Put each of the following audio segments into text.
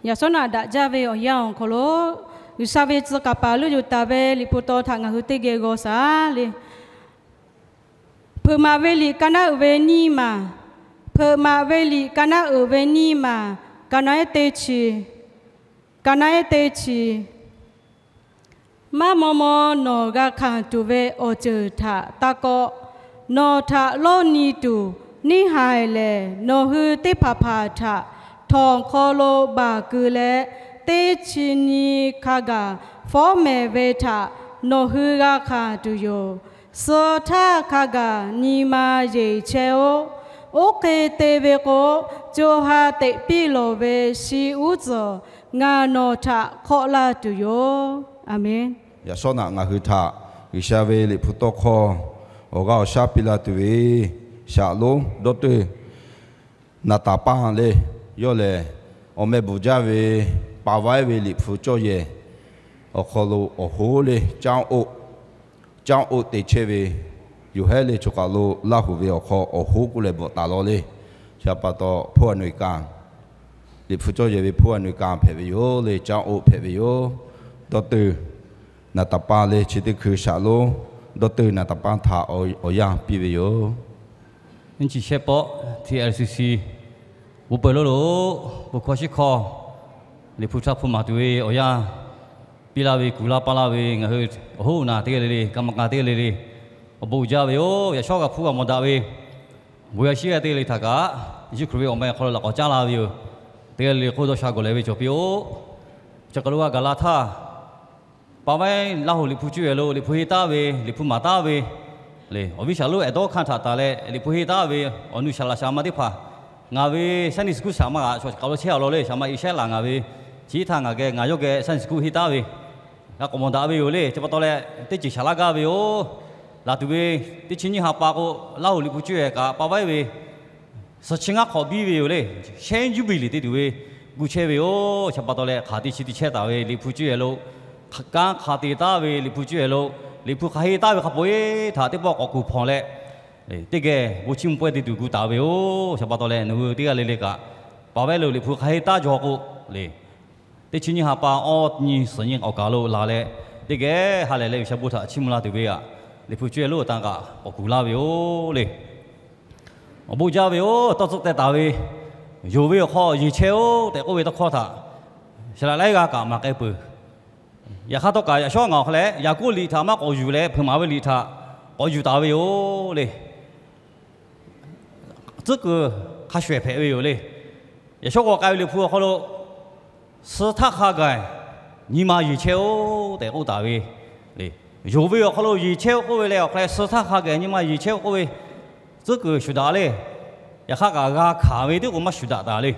Yaꞈ shawˉ naꞈ daꞈ jaˇ ve awˬ yanˇ awˬ hk'aw lo, G'uiˬsha ve tcuh kaˍ paˍ loˇ yuˬ taˍ ve Liꞈ hpu taw htaꞈ ngaˬ hui teˇ geh g'aw shaˍ le. Hpeuꞈ maˍ ve liꞈ ka naˉ uiˍ ve nyiˇ maˬ, hpeuꞈ maˍ ve liꞈ ka naˉ uiˍ ve nyiˇ maˬ, ka naˉ ehˉ teˇ chi, ka naˉ ehˉ teˇ chi. Maˇ maw maw nawˬ g'a hkanˍ tuˬ ve awˬ ceuˬ htaꞈ taˇ kawˆ. Nawˬ htaꞈ lawˇ nyi tuˬ neˇ haiˬ lehˬ, nawˬ hui teˇ hpaˍ hpaˍ htaꞈ htawnˍ hk'aw lo baˬ keu leh, teˇ chi nyi hk'a gaˬ fawˉ mehˍ ve htaꞈ nawˬ hui g'a hkanˍ tuˬ yoˬ. Suh htaˇ hk'a gaˬ nyi ma yeˬ chehˇ-oˆ. Oˇ hk'e te ve k'o, co ha teꞈ piˇ lawˬ ve shi uˉ tcuhˍ ngaˬ nawˬ htaꞈ hk'awˆ laˇ tuˬ yoˬ. A menˬ. Yaꞈ shawˉ naꞈ ngaˬ hui htaꞈ G'uiˬsha ve Liꞈ hpu tawˇ hkawˇ awˬ g'aˇ awˬ shaˉ piˇ laˇ tuˬ ve Shaˍlonˉ dawˇ teuˇ Naˍtaˍpaˇ le, yawˇ lehˬ awˬ meh bvuhꞈ jaˇ ve pa vaiˉ ve Liꞈ hpu cawˇ yehˬ awˬ hk'aw lo awˬ hoˉ le, caˉ oˆ, caˉ oˆ te chehˇ ve yoˬ hehˉ le. Choˬ kaˬ lo Laˇ huˍ ve awˬ hk'aw awˬ hoˉ k'oˆ leh bvuhꞈ taˍ law le. Chi pa taw ผู้อำนวยการ Liꞈ hpu cawˇ yehˬ ve ผู้อำนวยการ hpehꞈ ve yoˬ le, caˉ oˆ hpehꞈ ve yoˬ. Dawˇ teuˇ Naˍtaˍpaˇ le, chi teˇ hkui Shaˍlonˉ dawˇ teuˇ Naˍtaˍpaˇ htaꞈ awˬ yanˇ piˇ ve yoˬ. Nyi chi shehˆ pawˆ TLCC bon peuˬ lo lo, bon hkawˇ shiˉ hkawˇ Liꞈ hpu htaˇ hpu maˍ tuˬ ve awˬ yanˇ piˇ laˇ ve, kuˬ laˇ paˇ laˇ ve ngaˬ hui awˬ hoˉ naˬ teˇ g'aˇ le le, ka ma ka teˇ g'aˇ le le, awˬ bon uiˍ jaˇ ve yoˬ. Yaꞈ shawˉ g'a hpuˇ g'a mawˬ daꞈ ve bon yaˇ shiˉ g'aˇ teˇ g'aˇ le htaꞈ kaꞈ, Yeˍsuˆ Hkriꞈ ve awˬ meh awˬ hk'aw lo laꞈ k'awꞈ caˉ la ve yoˬ. Teˇ g'aˇ le le hk'oˆ dawˇ sha gawˬ leh ve cawˬ piˇ-oˆ. Chi hk'e lo g'a gaˬ la htaˇ, pa vaiˉ Laˇ huˍ Liꞈ hpu cuˇ yehˬ lo Liꞈ hpu henˇ taˉ ve, Liꞈ hpu maˍ taˉ ve le, awˬ viˉ Shaˍlonˉ ehˍ dawˇ hkanˇ htaꞈ tanˬ leh Liꞈ hpu henˇ taˉ ve awˬ nu shaˍ laꞈ shaˍ ma teˇ hpaˍ, ngaˬ ve Sunday school shaˍ ma kaꞈ chaw k'aˬ lo chehˇ a law le, shaˍ ma Iˉsaˍreˍlaˆ ngaˬ ve chi htaˇ ngaˬ geh ngaˬ yawˇ geh Sunday school henˇ taˉ ve g'a k'awꞈ mawˬ daꞈ ve yoˬ le. Chi pa taw leh teˇ ceuˬ shaˍ laˇ gaˇ ve yoˬ. Laˬ tuˬ ve teˇ chi nyiˇ ha pa k'o, Laˇ huˍ Liꞈ hpu cuˇ yehˬ kaꞈ pa vaiˉ ve suhˍ chi ngaˇ hk'awꞈ biˇ ve yoˬ le. Shehnˉ juˇbiˍliˍ te tuˬ ve gu chehˇ ve yoˬ. Chi pa taw leh hk'aˬ te chi te chehˇ taˍ ve Liꞈ hpu cuˇ yehˬ lo, kanˉ hk'a te taˍ ve Liꞈ hpu cuˇ yehˬ lo, Liꞈ hpu hk'a henˇ taˉ ve hk'a peu-eˬ htaꞈ teˇ pawˆ k'awꞈ kuˬ hpawnˬ leh, teˇ geh bon chiˇ mvuh pawehˇ te tuˬ gu taˍ ve yoˬ. Chi pa taw leh nawˬ hui teˇ g'aˇ le le kaꞈ, pa vaiˉ lo Liꞈ hpu hk'a henˇ taˉ jaw k'o le, teˇ chi nyiˇ ha pa awˇ nyi suhˍ nyi awˬ kaˬ lo laˬ leh, teˇ geh ha lehˬ leh G'uiˬsha bon htaꞈ chiˇ mvuh la tuˬ ve aꞈ, Liꞈ hpu cuˇ yehˬ lo awˬ tan kaꞈ k'awꞈ kuˬ laˇ ve yoˬ le. Awˬ bon jaˇ ve yoˬ. Tawˇ tcuhˆ teh taˍ ve, yonˍ ve awˬ hk'aw yeˬ chehˇ-oˆ tehꞈ k'oˆ ve tawˇ hkawˇ htaꞈ shaˍ laꞈ laiˉ g'aˇ kaꞈ maˍ k'ai peuˬ. Yaꞈ hk'aˇ htawˇ kaꞈ yaꞈ shawˉ ngaˬ awˬ hk'aw leh Yaˍkoˆ liꞈ htaꞈ maˇ k'awꞈ yuˬ leh hpeuꞈ maˍ ve liꞈ htaꞈ k'awꞈ yuˬ taˍ ve yoˬ le. Tcuhˉ kuiˬ hk'a shuˍ ehˍ hpehꞈ ve yoˬ le. Yaꞈ shawˉ k'awꞈ k'ai ve Liꞈ hpu awˬ hk'aw lo, suh htaˇ hk'a gaˬ nyi ma yeˬ chehˇ-oˆ tehꞈ k'oˆ taˍ ve le. Yonˍ ve awˬ hk'aw lo yeˬ chehˇ-oˆ k'oˆ ve leh awˬ hk'aw leh suh htaˇ hk'a gaˬ nyi ma yeˬ chehˇ-oˆ k'oˆ ve, tcuhˉ kuiˬ shuˍ daꞈ le. Yaꞈ hk'aˇ kaꞈ g'a hkanˍ ve teˇ k'o maˇ shuˍ daꞈ taˍ le.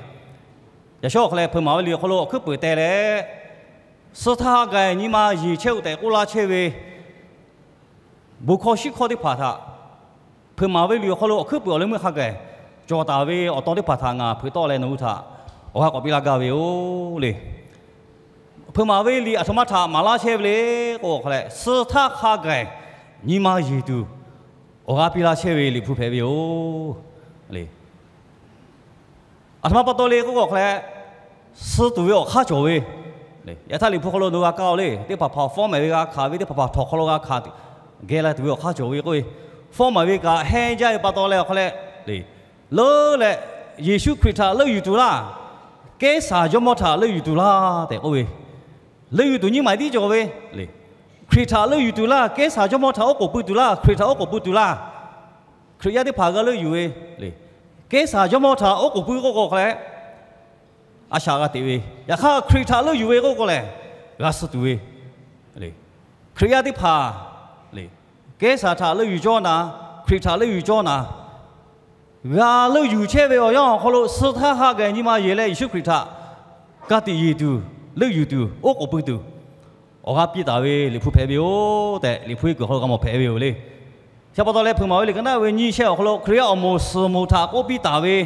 Yaꞈ shawˉ awˬ hk'aw leh hpeuꞈ maˍ ve liꞈ awˬ hk'aw lo awˬ hkuiˉ peuˍ teh leh, suh htaˇ hk'a gaˬ nyi ma yeˬ chehˇ-oˆ tehꞈ k'oˆ laˇ chehˇ ve bon hkawˇ shiˉ hkawˇ teˇ hpaˍ htaꞈ hpeuꞈ maˍ ve liꞈ awˬ hk'aw lo awˬ hkuiˉ peuˍ awˬ leh meuˇ hk'a gaˬ cawˬ taˍ ve awˬ tawn teˇ hpaˍ htaꞈ ngaˬ hpeuꞈ tawˆ leh nawˬ hui htaꞈ awˬ g'aˇ k'awꞈ piˇ laˇ gaˇ ve yoˬ le. Hpeuꞈ maˍ ve liꞈ aˬ htoꞈ ma htaꞈ maˍ laˇ chehˇ ve le k'o, awˬ hk'aw leh suh htaˇ hk'a gaˬ nyi ma yeˬ tuˬ awˬ g'aˇ piˇ laˇ chehˇ ve liꞈ hpu hpehꞈ ve yoˬ le. Aˬ htoꞈ ma pa taw le k'oˆ k'o, awˬ hk'aw leh suh tuˬ ve awˬ hk'aˇ cawˬ ve, yaꞈ htaˇ liꞈ hpu hk'aw lo nawˬ g'a kaˇ-oˆ le. Teˇ hpaˍ hpaˍ fawˉ mehˍ ve g'a hkanˍ ve, teˇ hpaˍ hpaˍ htawnˍ hk'aw lo g'a hkanˍ geh la tuˬ ve awˬ hk'aˇ cawˬ ve k'oˆ ve, fawˉ mehˍ ve kaꞈ hehnˇ jaˇ ve pa taw leh awˬ hk'aw leh le, leuˉ leh Yeˍsuˆ Hkriꞈ htaꞈ leuˆ yuˬ tuˬ laˇ, Kehˉsaˍ jawˇmawˇ htaꞈ leuˆ yuˬ tuˬ laˇ tehꞈ k'oˆ ve, leuˆ yuˬ tuˬ nyiˇ maˬ tiˉ cawˬ ve le. Hkriꞈ htaꞈ leuˆ yuˬ tuˬ laˇ, Kehˉsaˍ jawˇmawˇ htaꞈ oˉ k'oˍ pui tuˬ laˇ, Hkriꞈ htaꞈ oˉ k'oˍ pui tuˬ laˇ. Hkriꞈ yaˇ teˇ hpaˍ g'a leuˆ yuˬ ve le. Kehˉsaˍ jawˇmawˇ htaꞈ oˉ k'oˍ pui k'oˆ k'o, awˬ hk'aw leh a shaꞈ g'a teꞈ ve. Yaꞈ hk'aˇ Hkriꞈ htaꞈ leuˆ yuˬ ve k'oˆ k'o lehˬ, g'a suh tuˬ ve le. Hkriꞈ yaˇ teˇ hpaˍ le, Kehˉsaˍ htaꞈ leuˆ yuˬ cawˇ na, Hkriꞈ htaꞈ leuˆ yuˬ cawˇ na, g'a leuˆ yuˬ chehˇ ve awˬ yanˇ awˬ hk'aw lo suh htaˇ hk'a gaˬ nyi ma yeˬ leh Yeˍsuˆ Hkriꞈ htaꞈ ka tiꞈ yeˬ tuˬ, leuˆ yuˬ tuˬ, oˉ k'oˍ pui tuˬ awˬ g'aˇ piˇ taˍ ve liꞈ hpu hpehꞈ ve yoˬ tehꞈ, liꞈ hpu henˇ kuiˬ awˬ hk'aw lo g'a mawˬ hpehꞈ ve yoˬ le. Chi pa taw leh hpeuꞈ maˍ ve liꞈ ka naˉ ve nyiˇ shehˆ awˬ hk'aw lo Hkriꞈ yaˇ awˬ moˍ suhˍ moˍ htaꞈ k'oˆ piˇ taˍ ve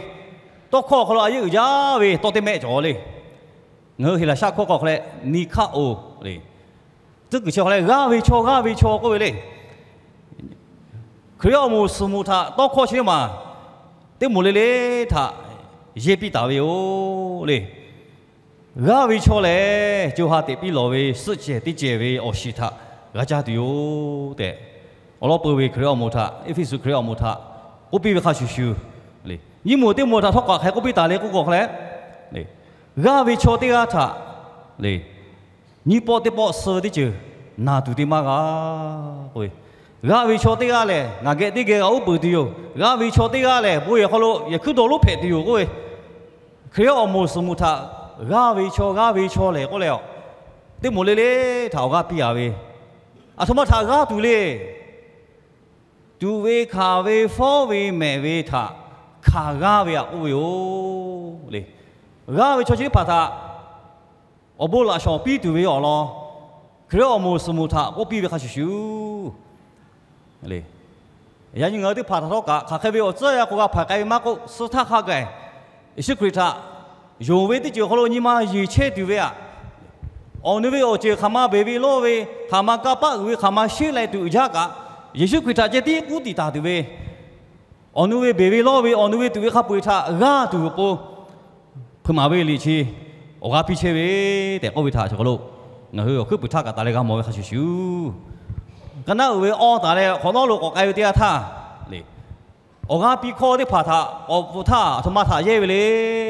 tawˇ hkawˇ awˬ hk'aw lo a yeˇ uiˍ jaˇ ve tawˇ teˇ mehˆ cawˬ le. Ngaˬ hui Heˍlaˍsaˆ hkawˇ hk'aw leh ni hkaˆ oˍ le, tcuhˉ kuiˬ chi hk'aw leh g'aˇ ve chaw, g'aˇ ve chaw k'oˆ ve le. Hkriꞈ yaˇ awˬ moˍ suhˍ moˍ htaꞈ tawˇ hkawˇ chi teˇ maˬ teˇ moˍ le le htaꞈ yehˇ piˇ taˍ ve yoˬ le. G'aˇ ve chaw lehˬ, co ha teꞈ piˇ lawˬ ve suhˆ cehˬ teˇ cehˬ ve awˬ shiˍ htaꞈ g'a caˇ tuˬ yoˬ tehꞈ, awˬ lawn peuˬ ve Hkriꞈ awˬ moˍ htaꞈ, Eˇfeˇsuꞈ Hkriꞈ awˬ moˍ htaꞈ k'oˆ piˇ ve hk'a shuˍ shuˍ, nyiˇ moˍ teˇ moˍ htaꞈ htawˇ kaꞈ hk'aˬ hk'e k'oˆ piˇ taˍ le k'oˆ k'o hk'a leh, g'aˇ ve chaw teˇ g'aˇ htaꞈ nyiˇ pawˆ teˇ pawˆ suh ve teˇ ceuˬ naˬ tuˬ te maˇ g'a k'oˆ ve, g'aˇ ve chaw teˇ g'aˇ lehˬ, ngaˬ geh teˇ geh g'a uˉ peunˍ tuˬ yoˬ. G'aˇ ve chaw teˇ g'aˇ lehˬ, bon yehˬ hk'aw lo yehˬ hkuiˉ dawˇ lonˉ hpehꞈ tuˬ yoˬ k'oˆ ve, Hkriꞈ awˬ moˍ suhˍ moˍ htaꞈ g'aˇ ve chaw, g'aˇ ve chaw lehˬ k'oˆ leh, teˇ moˍ le le htaꞈ awˬ g'aˇ piˇ a ve, aˬ htoꞈ ma htaꞈ g'aˇ tuˬ le. Tuꞈ ve hkanˍ ve fawˉ ve mehˍ ve htaꞈ hkanˍ g'aˇ ve aꞈ k'oˆ ve yoˬ le. G'aˇ ve chaw chi teˇ hpaˍ htaꞈ awˬ bon laꞈ shawˍ piˇ tuˬ ve awˬ lawn, Hkriꞈ awˬ moˍ suhˍ moˍ htaꞈ k'oˆ piˇ ve hk'a shuˍ shuˍ le. Yaꞈ nyi ngaˬ hui teˇ hpaˍ htaꞈ htawˇ kaꞈ hk'aˬ hk'e ve awˬ tcuhˉ yaˇ k'o g'a hpanˍ k'ai ve maˇ k'oˆ, suh htaˇ hk'a gaˬ Yeˍsuˆ Hkriꞈ htaꞈ yonˍ ve teˇ ceuˬ hk'aw lo nyi ma yeˬ chehˇ tuˬ ve aꞈ, awˬ nu ve awˬ ceuˬ hk'aˬ ma beˬ ve lawˇ ve, hk'aˬ ma kanˇ paˆ uiˍ ve, hk'aˬ ma sheˉ leh tuꞈ uiˍ jaˇ kaꞈ, Yeˍsuˆ Hkriꞈ htaꞈ ceh tiˉ k'uˉ tiˍ taˍ tuˬ ve, awˬ nu ve beˬ ve lawˇ ve, awˬ nu ve tuꞈ ve hk'a peu-eˬ htaꞈ g'aˇ tuˬ awˬ pon, hpeuꞈ maˍ ve liꞈ chi awˬ g'aˇ piˇ chehˇ ve tehꞈ k'oˆ ve htaꞈ chaw hk'aw lo ngaˬ hui awˬ hkuiˉ puiˍ htaˇ kaꞈ taˍ leh g'a mawˬ ve hk'a shuˍ shuˍ, ka naˉ uiˍ ve awˇ taˍ leh hk'awꞈ nawˉ lo k'awꞈ k'ai ve teˇ yanˇ htaˇ le, awˬ g'aˇ piˇ hkawˇ teˇ hpaˍ htaꞈ k'awꞈ bvuhꞈ htaˇ, aˬ htoꞈ ma htaꞈ yehˇ ve le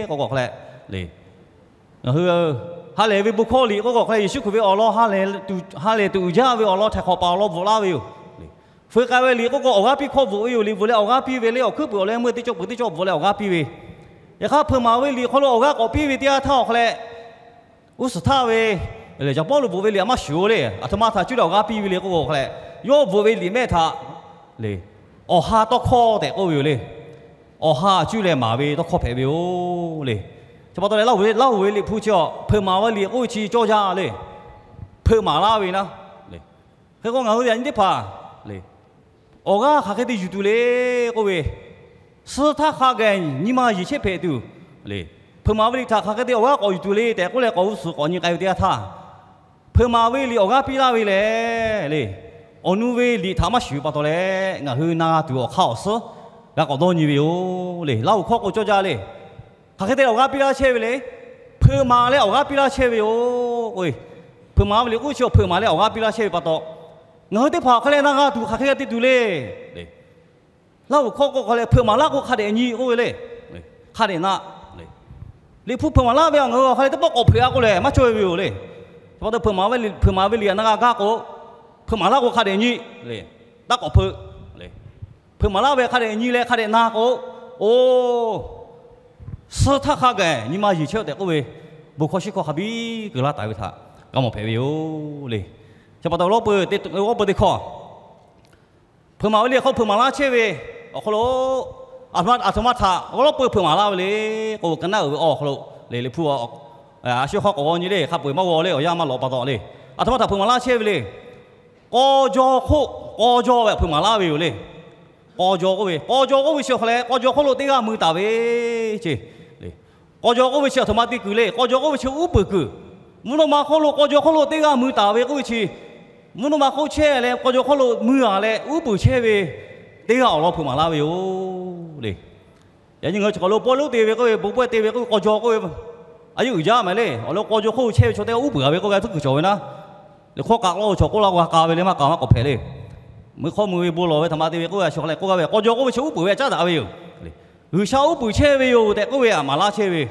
k'oˆ k'o hk'a leh le, ngaˬ hui ha lehˬ ve bon hkawˇ liꞈ k'oˆ k'o hk'a leh, Yeˍsuˆ Hkriꞈ ve awˬ lawn ha lehˬ tuˬ uiˍ jaˇ ve awˬ lawn htaiˍ hk'awꞈ paˍ awˬ lawn bvuhꞈ laˇ ve yoˬ. Fuiˍ k'ai ve liꞈ k'oˆ k'o, awˬ g'aˇ piˇ hkawˇ bvuhꞈ ve yoˬ. Liꞈ bvuhꞈ leh awˬ g'aˇ piˇ ve le, awˬ hkuiˉ puiˍ awˬ leh meuˇ teˇ cawˇ peuˬ teˇ cawˇ bvuhꞈ leh awˬ g'aˇ piˇ ve, yaꞈ hk'aˇ hpeuꞈ maˍ ve liꞈ hk'aw lo awˬ g'aˇ k'awꞈ piˇ ve teˇ yanˇ htaˇ awˬ hk'a leh, uˉ suhˍ htaˇ ve, Caˍ Pawˇluꞈ bvuhꞈ ve liꞈ a maˇ shuˍ le, aˬ htoꞈ ma htaꞈ cuˇ leh awˬ g'aˇ piˇ ve le k'oˆ k'o hk'a leh, yawˇ bvuhꞈ ve liꞈ mehˆ htaꞈ le, awˬ ha tawˇ hkawˇ tehꞈ k'oˆ ve yoˬ le. Awˬ ha cuˇ leh maˍ ve tawˇ hkawˇ hpehꞈ ve yoˬ le. Chi pa taw leh Laˇ huˍ ve liꞈ hpu chi awˬ hpeuꞈ maˍ ve liꞈ k'oˆ ve chi cawˇ jaˇ le. Hpeuꞈ maˍ laˇ ve naˉ le. Hk'e k'o ngaˬ hui yaꞈ nyi teˇ hpaˍ le, awˬ g'aˇ hk'aˬ hk'e te yuˬ tuˬ le k'oˆ ve, suh htaˇ hk'a gaˬ nyi ma yeˬ chehˇ hpehꞈ tuˬ le, hpeuꞈ maˍ ve liꞈ htaꞈ hk'aˬ hk'e te awˬ g'aˇ k'awꞈ yuˬ tuˬ le tehꞈ k'oˆ leh k'awꞈ g'uˇ suhˍ k'awꞈ nyi k'ai ve teˇ yanˇ htaˇ, hpeuꞈ maˍ ve liꞈ awˬ g'aˇ piˇ laˇ ve lehˬ le, awˬ nu ve liꞈ htaꞈ maˇ shuˍ pa taw leh ngaˬ hui na g'a tuˬ awˬ hk'aˇ awˬ suhˉ g'a k'awꞈ dawˇ nyi ve yoˬ le. Laˇ huˍ hkawˇ k'o cawˇ jaˇ le. Hk'aˬ hk'e te awˬ g'aˇ piˇ laˇ chehˇ ve le. Hpeuꞈ maˍ leh awˬ g'aˇ piˇ laˇ chehˇ ve yoˬ k'o, hpeuꞈ maˍ ve liꞈ k'oˆ chi hpeuꞈ maˍ leh awˬ g'aˇ piˇ laˇ chehˇ ve pa taw, ngaˬ hui teˇ hpaˍ awˬ hk'aˇ leh na g'a tuˬ hk'aˬ hk'e g'a te tuˬ le. Laˇ huˍ hkawˇ k'o hk'a leh hpeuꞈ maˍ laˇ k'o hk'a dehꞈ nyi k'oˆ ve le. Hk'a dehꞈ na le. Liꞈ hpu hpeuꞈ maˍ laˇ ve ngaˬ hui awˬ hk'aˇ leh teˇ pawˆ k'awꞈ hpeuꞈ a k'oˆ lehˬ maˇ cawˇ ve yoˬ le. Chi pa taw hpeuꞈ maˍ ve liꞈ htaꞈ na g'a gaˇ k'o, hpeuꞈ maˍ laˇ k'o hk'a dehꞈ nyi le. Taˇ k'awꞈ hpeuꞈ le. Hpeuꞈ maˍ laˇ ve hk'a dehꞈ nyi leh hk'a dehꞈ na k'o, oˬ, suh htaˇ hk'a gaˬ nyi ma yeˬ chehˇ tehꞈ k'oˆ ve bon hkawˇ shiˉ hkawˇ hk'a biˇ keu laˇ taˍ ve htaꞈ g'a mawˬ hpehꞈ ve yoˬ le. Chi pa taw awˬ lawn peuˬ teˇ hkawˇ, hpeuꞈ maˍ ve liꞈ hk'aw hpeuꞈ maˍ laˇ chehˇ ve awˬ hk'aw lo, aˬ htoꞈ ma htaꞈ awˬ lawn peuˬ hpeuꞈ maˍ laˇ ve le k'o, ka naˉ uiˍ ve awˬ hk'aw lo le, liꞈ hpu a shu hk'aw k'awꞈ g'aw nyi le, hk'a peu-eˬ maˇ g'aw le, awˬ yanˇ maˇ lawꞈ pa taw le, aˬ htoꞈ ma htaꞈ hpeuꞈ maˍ laˇ chehˇ ve le. K'aw jaw hk'oˆ, k'aw jaw ve hpeuꞈ maˍ laˇ ve yoˬ le. K'aw jaw k'oˆ ve, k'aw jaw k'oˆ ve chi awˬ hk'aw leh k'aw jaw hk'oˆ lo teˇ g'aˇ mui taˍ ve ce le. K'aw jaw k'oˆ ve chi aˬ htoꞈ ma te kuiˬ le. K'aw jaw k'oˆ ve chi uˉ peunˍ kuiˬ. Mvuhˇ naw ma hk'oˆ lo k'aw jaw hk'oˆ lo teˇ g'aˇ mui taˍ ve k'oˆ ve chi, mvuhˇ naw ma hk'oˆ chehˇ leh k'aw jaw hk'oˆ lo mui a leh uˉ peunˍ chehˇ ve teˇ g'aˇ awˬ lawn hpeuꞈ maˍ laˇ ve yoˬ le. Yaꞈ nyi ngaˬ hui chi hk'aw lo pawˇ lonˉ te ve k'oˆ ve, bon pawehˇ te ve k'oˆ ve, k'aw jaw k'oˆ ve, a yeˉ uiˍ jaˇ mehˍ le. Awˬ lawn k'aw jaw hk'oˆ chehˇ ve chaw teˇ g'aˇ uˉ peunˍ a ve k'oˆ ve a tuˉ kuiˬ cawˬ ve naˉ. Liꞈ hk'aw k'aꞈ k'aw ve chaw k'oˆ laˇ k'o g'a k'a ve le, maˇ k'a maˇ k'awꞈ hpehꞈ le. Mui hk'aw mui ve bon lawˬ ve htaꞈ ma te ve k'oˆ ve a shu hk'aw leh k'oˆ gaˇ ve, k'aw jaw k'oˆ ve chi uˉ peunˍ ve a caˉ daꞈ ve yoˬ. G'uiˬsha uˉ peunˍ chehˇ ve yoˬ tehꞈ k'oˆ ve a maˍ laˇ chehˇ ve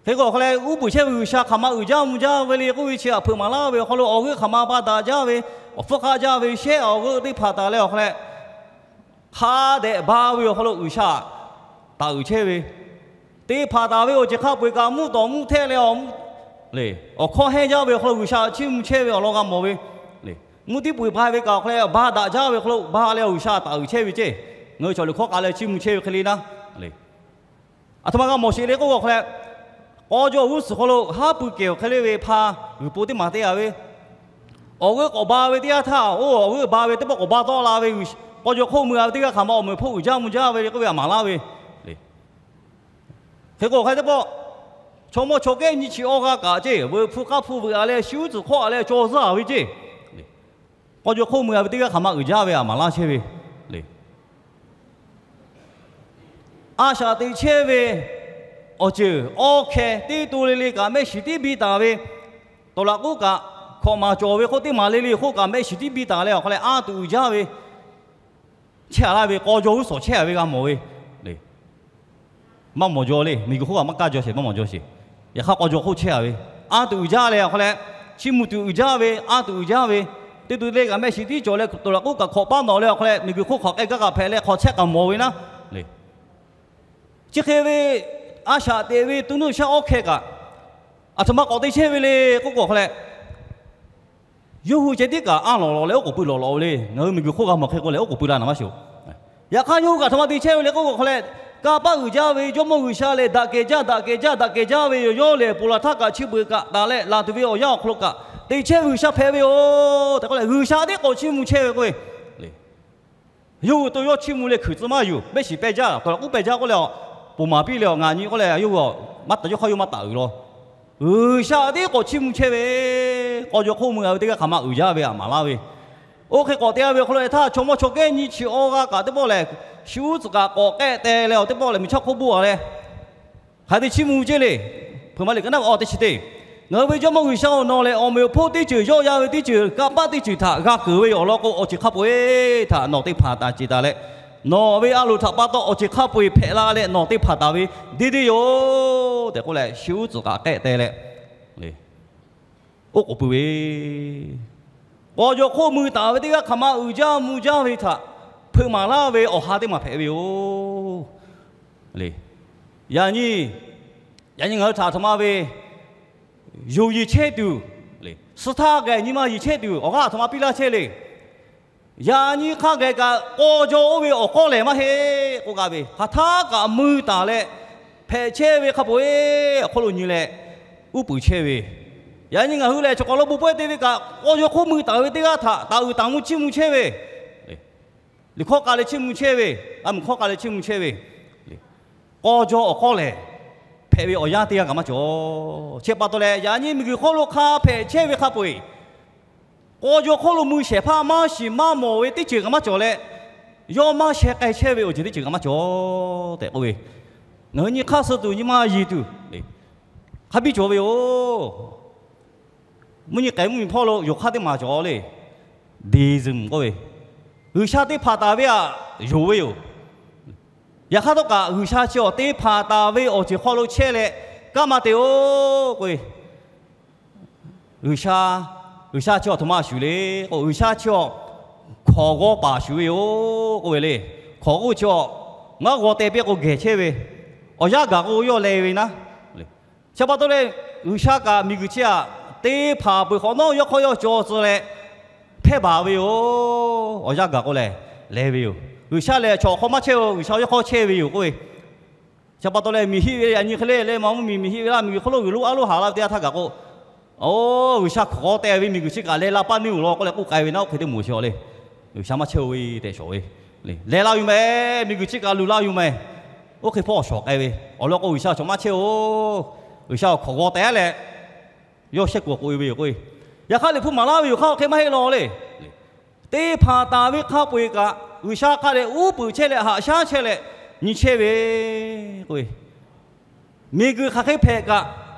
Hk'e k'o awˬ hk'aw leh uˉ peunˍ chehˇ ve G'uiˬsha hk'aˬ ma uiˍ jaˇ mvuh jaˇ ve le k'oˆ ve chi htaꞈ hpeuꞈ maˍ laˇ ve awˬ hk'aw lo awˬ g'euˆ hk'aˬ ma ba daꞈ jaˇ ve, awˬ hpfuhˇ k'aˆ jaˇ ve shehˆ awˬ g'euˆ teˇ hpaˍ taˍ leh awˬ hk'aw leh hk'a dehꞈ ba ve awˬ hk'aw lo G'uiˬsha taˍ uiˍ chehˇ ve, teˇ hpaˍ taˍ ve awˬ ceuˬ hk'a peu-eˬ kaꞈ mvuhˇ tawˍ mvuhˇ htehˆ leh awˬ, awˬ hkawˇ hehnˇ jaˇ ve awˬ hk'aw lo G'uiˬsha chiˇ mvuh chehˇ ve awˬ lawn g'a mawˬ ve, mvuhˇ tiˉ peu-eˬ ba ve kaꞈ awˬ hk'aw leh ba daꞈ jaˇ ve awˬ hk'aw lo ba leh awˬ G'uiˬsha taˍ uiˍ chehˇ ve ceˇ. Ngaˬ hui chaw liꞈ hkawˇ k'a leh chiˇ mvuh chehˇ ve hk'e le naˉ. Aˬ htoꞈ ma g'a mawˬ sheˍ le k'oˆ ve awˬ hk'aw leh, k'aw jaw g'uˇ suhˍ hk'aw lo haˉ pui kehˬ awˬ hk'e le ve hpa g'uiˬ po teˇ maˬ te a ve, awˬ g'euˆ k'awꞈ ba ve teˇ yanˇ htaˇ, oˇ awˬ g'euˆ ba ve teˇ pawˆ k'awꞈ ba tawˆ la ve, k'aw jaw hk'oˆ mui a ve teˇ g'aˇ hk'aˬ ma awˬ meunˍ hpoˆ uiˍ jaˇ mvuh jaˇ ve le k'oˆ ve a maˍ laˇ ve, hk'e k'o awˬ hk'aw leh teˇ pawˆ chaw mawˇ chaw kehˉ nyiˇ chi awˇ g'aˇ kaꞈ ceˇ, veuꞈ hpu k'aˇ hpu veuꞈ a leh shu uˉ tcuhˍ hk'awˆ a leh caw zuhˇ a ve ceˇ. K'aw jaw hk'oˆ mui a ve teˇ g'aˇ hk'aˬ ma uiˍ jaˇ ve a maˍ laˇ chehˇ ve le. A shaꞈ teꞈ chehˇ ve awˬ ceuˬ awˇ hkeh teˇ to le le kaꞈ mehˆ shiˍ tiˉ biˇ taˍ ve, tawˍ laꞈ k'oˆ kaꞈ hkawꞈ maˍ cawˬ ve hk'oˆ teˇ maˍ le le hk'oˆ kaꞈ mehˆ shiˍ tiˉ biˇ taˍ leh awˬ hk'aw leh a tuꞈ uiˍ jaˇ ve chehˇ a laˇ ve, k'aw jaw g'uˇ suhˍ chehˇ a ve g'a mawˬ ve le. Maˇ mawˬ jaw le, miˬguiˬ hk'oˆ kaꞈ maˇ kaˇ jaw sheˍ, maˇ mawˬ jaw sheˍ. Yaꞈ hk'aˇ k'aw jaw hk'oˆ chehˇ a ve, a tuꞈ uiˍ jaˇ leh awˬ hk'aw leh, chiˇ mvuh tuˬ uiˍ jaˇ ve, a tuꞈ uiˍ jaˇ ve, teˇ to le kaꞈ mehˆ shiˍ tiˉ cawˬ leh tawˍ laꞈ k'oˆ kaꞈ hkawꞈ paˉ nawꞈ leh awˬ hk'aw leh miˬguiˬ hk'oˆ hk'awꞈ k'ai gaˇ kaꞈ hpehꞈ leh hk'awꞈ chehˇ kaꞈ mawˬ ve naˉ le. Chi hk'e ve a shaꞈ teꞈ ve to nuˇ shaˉ awˇ hkeh kaꞈ, aˬ htoꞈ ma k'awꞈ te chehˇ ve le k'oˆ k'o hk'aw leh, yawˇ hui ceh tiˉ kaꞈ anˇ lawˬ lawꞈ leh oˉ k'oˍ pui lawꞈ lawꞈ ve le. Ngaˬ hui miˬguiˬ hk'oˆ g'a mawˬ hk'e k'o leh oˉ k'oˍ pui la naˍ maˇ shoˍ. Yaꞈ hk'aˇ yawˇ hui kaꞈ aˬ htoꞈ ma te chehˇ ve le k'oˆ k'o hk'aw leh, kanˇ paˆ uiˍ jaˇ ve Jawˇmawˇ G'uiˬsha lehˬ daꞈ kehˬ jaˇ, daꞈ kehˬ jaˇ, daꞈ kehˬ jaˇ ve yoˬ. Yawˇ lehˬ ponˬ laˬ htaˇ kaꞈ chi beuꞈ kaꞈ taˍ leh laˬ tuˬ ve awˬ yanˇ awˬ hk'aw lo kaꞈ te chehˇ ve G'uiˬsha hpehꞈ ve yoˬ tehꞈ k'oˆ leh, G'uiˬsha teˇ k'awꞈ chiˇ mvuh chehˇ ve k'oˆ ve le. Yawˇ hui to yawˇ chiˇ mvuh leh hkuiˬ tcuh maˇ yuˬ, mehˆ shiˍ peh jaˇ, tawˍ laꞈ k'oˆ peh jaˇ k'oˆ leh, ponˬ maˍ piˇ leh ngaˬ nyi k'oˆ leh yawˇ hui maˇ taˍ, yawˇ hk'aˇ yawˇ maˇ taˍ uiˍ law. G'uiˬsha teˇ k'awꞈ chiˇ mvuh chehˇ ve, k'aw jaw hk'oˆ mui a ve teˇ g'aˇ hk'aˬ ma uiˍ jaˇ ve aˬ maˍ laˇ ve. Oˇ hk'e k'awꞈ te a ve awˬ hk'aw lo htaˇ chaw mawˇ chaw kehˉ nyi chi awˇ g'aˇ kaꞈ teˇ pawˆ lehˬ, shu uˉ tcuhˍ kaꞈ k'awꞈ k'ehˆ teh leh awˬ teˇ pawˆ lehˬ miˬ chaˇ hk'oˆ boˆ a leh hk'aˬ hk'e te chiˇ mvuh ceˇ le. Hpeuꞈ maˍ liꞈ ka naˉ awˬ teˇ chi teˇ, Ngaˬ hui ve Jawˇmawˇ G'uiˬsha-oˬ, nawˬ lehˬ awˬ meꞈ awˬ hponˇ teˇ ceuˬ, yawˆ yan ve teˇ ceuˬ, kanˇ paˆ teˇ ceuˬ htaꞈ g'a keunˍ ve awˬ lawn k'o, awˬ ceuˬ hk'a peu-eˬ htaꞈ nawˬ te hpanˍ taˍ ceˬ taˍ leh, nawˬ ve a loˍ htaꞈ pa taw awˬ ceuˬ hk'a peu-eˬ hpehꞈ la leh nawˬ te hpanˍ taˍ ve deˇ deˇ yoˬ tehꞈ k'oˆ leh, shu uˉ tcuhˍ kaꞈ k'ehˆ teh leh oˉ k'oˍ pui ve, k'aw jaw hk'oˆ mui taˍ ve teˇ g'aˇ hk'aˬ ma uiˍ jaˇ mvuh jaˇ ve htaꞈ hpeuꞈ maˍ laˇ ve awˬ ha teˇ maˬ hpehꞈ ve yoˬ. Yaꞈ nyi, yaꞈ nyi ngaˬ hui htaꞈ aˬ htoꞈ ma ve yoˬ yiˍ chehˇ tuˬ, suh htaˇ gaˬ nyi ma yiˍ chehˇ tuˬ awˬ g'aˇ aˬ htoꞈ ma piˇ laˇ chehˇ le. Yaꞈ nyi hk'a gaˬ kaꞈ k'aw jaw oˇ ve awˬ k'awˇ lehˬ maˇ heˆ k'oˆ gaˇ ve, hk'aˬ htaˇ kaꞈ mui taˍ leh hpehꞈ chehˇ ve hk'a peu-eˬ awˬ hk'oˆ lo nyi leh uˉ peunˍ chehˇ ve, yaꞈ nyi ngaˬ hui lehˬ chaw k'awꞈ lo bon pawehˇ te ve kaꞈ k'aw jaw hk'oˆ mui taˍ ve teˇ g'aˇ htaꞈ taˍ uiˍ taˍ mvuh chiˇ mvuh chehˇ ve, liꞈ hkawˇ k'a leh chiˇ mvuh chehˇ ve, a muˬ hkawˇ k'a leh chiˇ mvuh chehˇ ve, k'aw jaw awˬ k'awˇ lehˬ hpehꞈ ve awˬ yanˇ teˇ g'aˇ kaꞈ maˇ cawˬ. Chi pa taw leh yaꞈ nyi miˬguiˬ hk'oˆ lo hk'a hpehꞈ chehˇ ve hk'a peu-eˬ k'aw jaw hk'oˆ lo mui shehˍ hpaˇ maˇ shiˍ maˇ mawˬ ve teˇ ceuˬ kaꞈ maˇ cawˬ leh, yawˇ maˇ sheh k'ai chehˇ ve awˬ ceuˬ teˇ ceuˬ kaꞈ maˇ cawˬ tehꞈ k'oˆ ve, ngaˬ hui nyi hk'aˇ suh tuˬ nyi ma yiˍ tuˬ hk'a biˇ cawˬ ve yoˬ. Mvuhˇ nyi k'ai mvuhˇ miˬ hpawˇ lo yonˍ hk'aˇ teˇ maˬ cawˬ le. Deism k'oˆ ve, G'uiˬsha te hpanˍ taˍ ve htaꞈ yonˍ ve yoˬ. Yaꞈ hk'aˇ htawˇ kaꞈ G'uiˬsha chi awˬ te hpanˍ taˍ ve awˬ ceuˬ hk'aw lo chehˇ leh kanˉ maˇ te-oˬ k'oˆ ve, G'uiˬsha, G'uiˬsha chi awˬ htoꞈ ma shuˍ le k'o, G'uiˬsha chi awˬ hkawˍ g'aw paˍ shuˍ ve yoˬ k'oˆ ve le. Hkawˍ k'oˆ chi awˬ ngaˇ g'aw teh piˇ k'o gehˬ chehˇ ve, awˬ yanˇ gaˬ k'o yawˇ leh ve naˉ. Chi pa taw leh, G'uiˬsha kaꞈ miˬguiˬ chi htaꞈ te hpanˍ peuˬ hk'awꞈ nawˉ yawˇ hk'aw yawˇ caw tcuh leh hpehˇ baˬ ve yoˬ. Awˬ yanˇ gaˬ k'o lehˬ leh ve yoˬ. G'uiˬsha lehˬ chaw awˬ hk'aw maˇ chehˇ-oˬ, G'uiˬsha yawˇ hk'aw chehˇ ve yoˬ k'oˆ ve, chi pa taw leh miˬ hiˆ ve yaꞈ nyi hk'e le leh maˇ mvuhˇ miˬ miˬ hiˆ ve laˇ, miˬguiˬ hk'oˆ lo g'uiˬ lo a loˇ haˍ la ve teˇ yanˇ htaˇ gaˬ k'o, oˬ, G'uiˬsha hkawˍ g'aw teh ve miˬguiˬ chi kaꞈ leh la paˇ neˇ-oˬ law k'oˆ leh k'oˆ k'ai ve naˉ, oˇ hk'e teˇ moˍ chi le. G'uiˬsha maˇ chehˇ-oˬ ve tehꞈ shawˍ ve, leh la yuˬ meh, miˬguiˬ chi kaꞈ luˬ la yuˬ meh, oˇ hk'e hpawˇ shawˍ k'ai ve awˬ lawn k'o, G'uiˬsha chaw maˇ chehˇ-oˬ, G'uiˬsha awˬ hkawˍ g'aw teh leh yawˇ shehˆ kuiˬ k'oꞈ-e ve yoˬ k'oˆ ve. Yaꞈ hk'aˇ Liꞈ hpu maˍ laˇ ve yoˬ hk'aˇ hk'e maˇ heˆ law le. Te hpanˍ taˍ ve hk'a peu-eˬ kaꞈ G'uiˬsha hk'a dehꞈ uˉ peunˍ chehˇ leh haꞈ shaˉ chehˇ leh nyi chehˇ ve k'oˆ ve, miˬguiˬ hk'aˬ hk'e hpehꞈ kaꞈ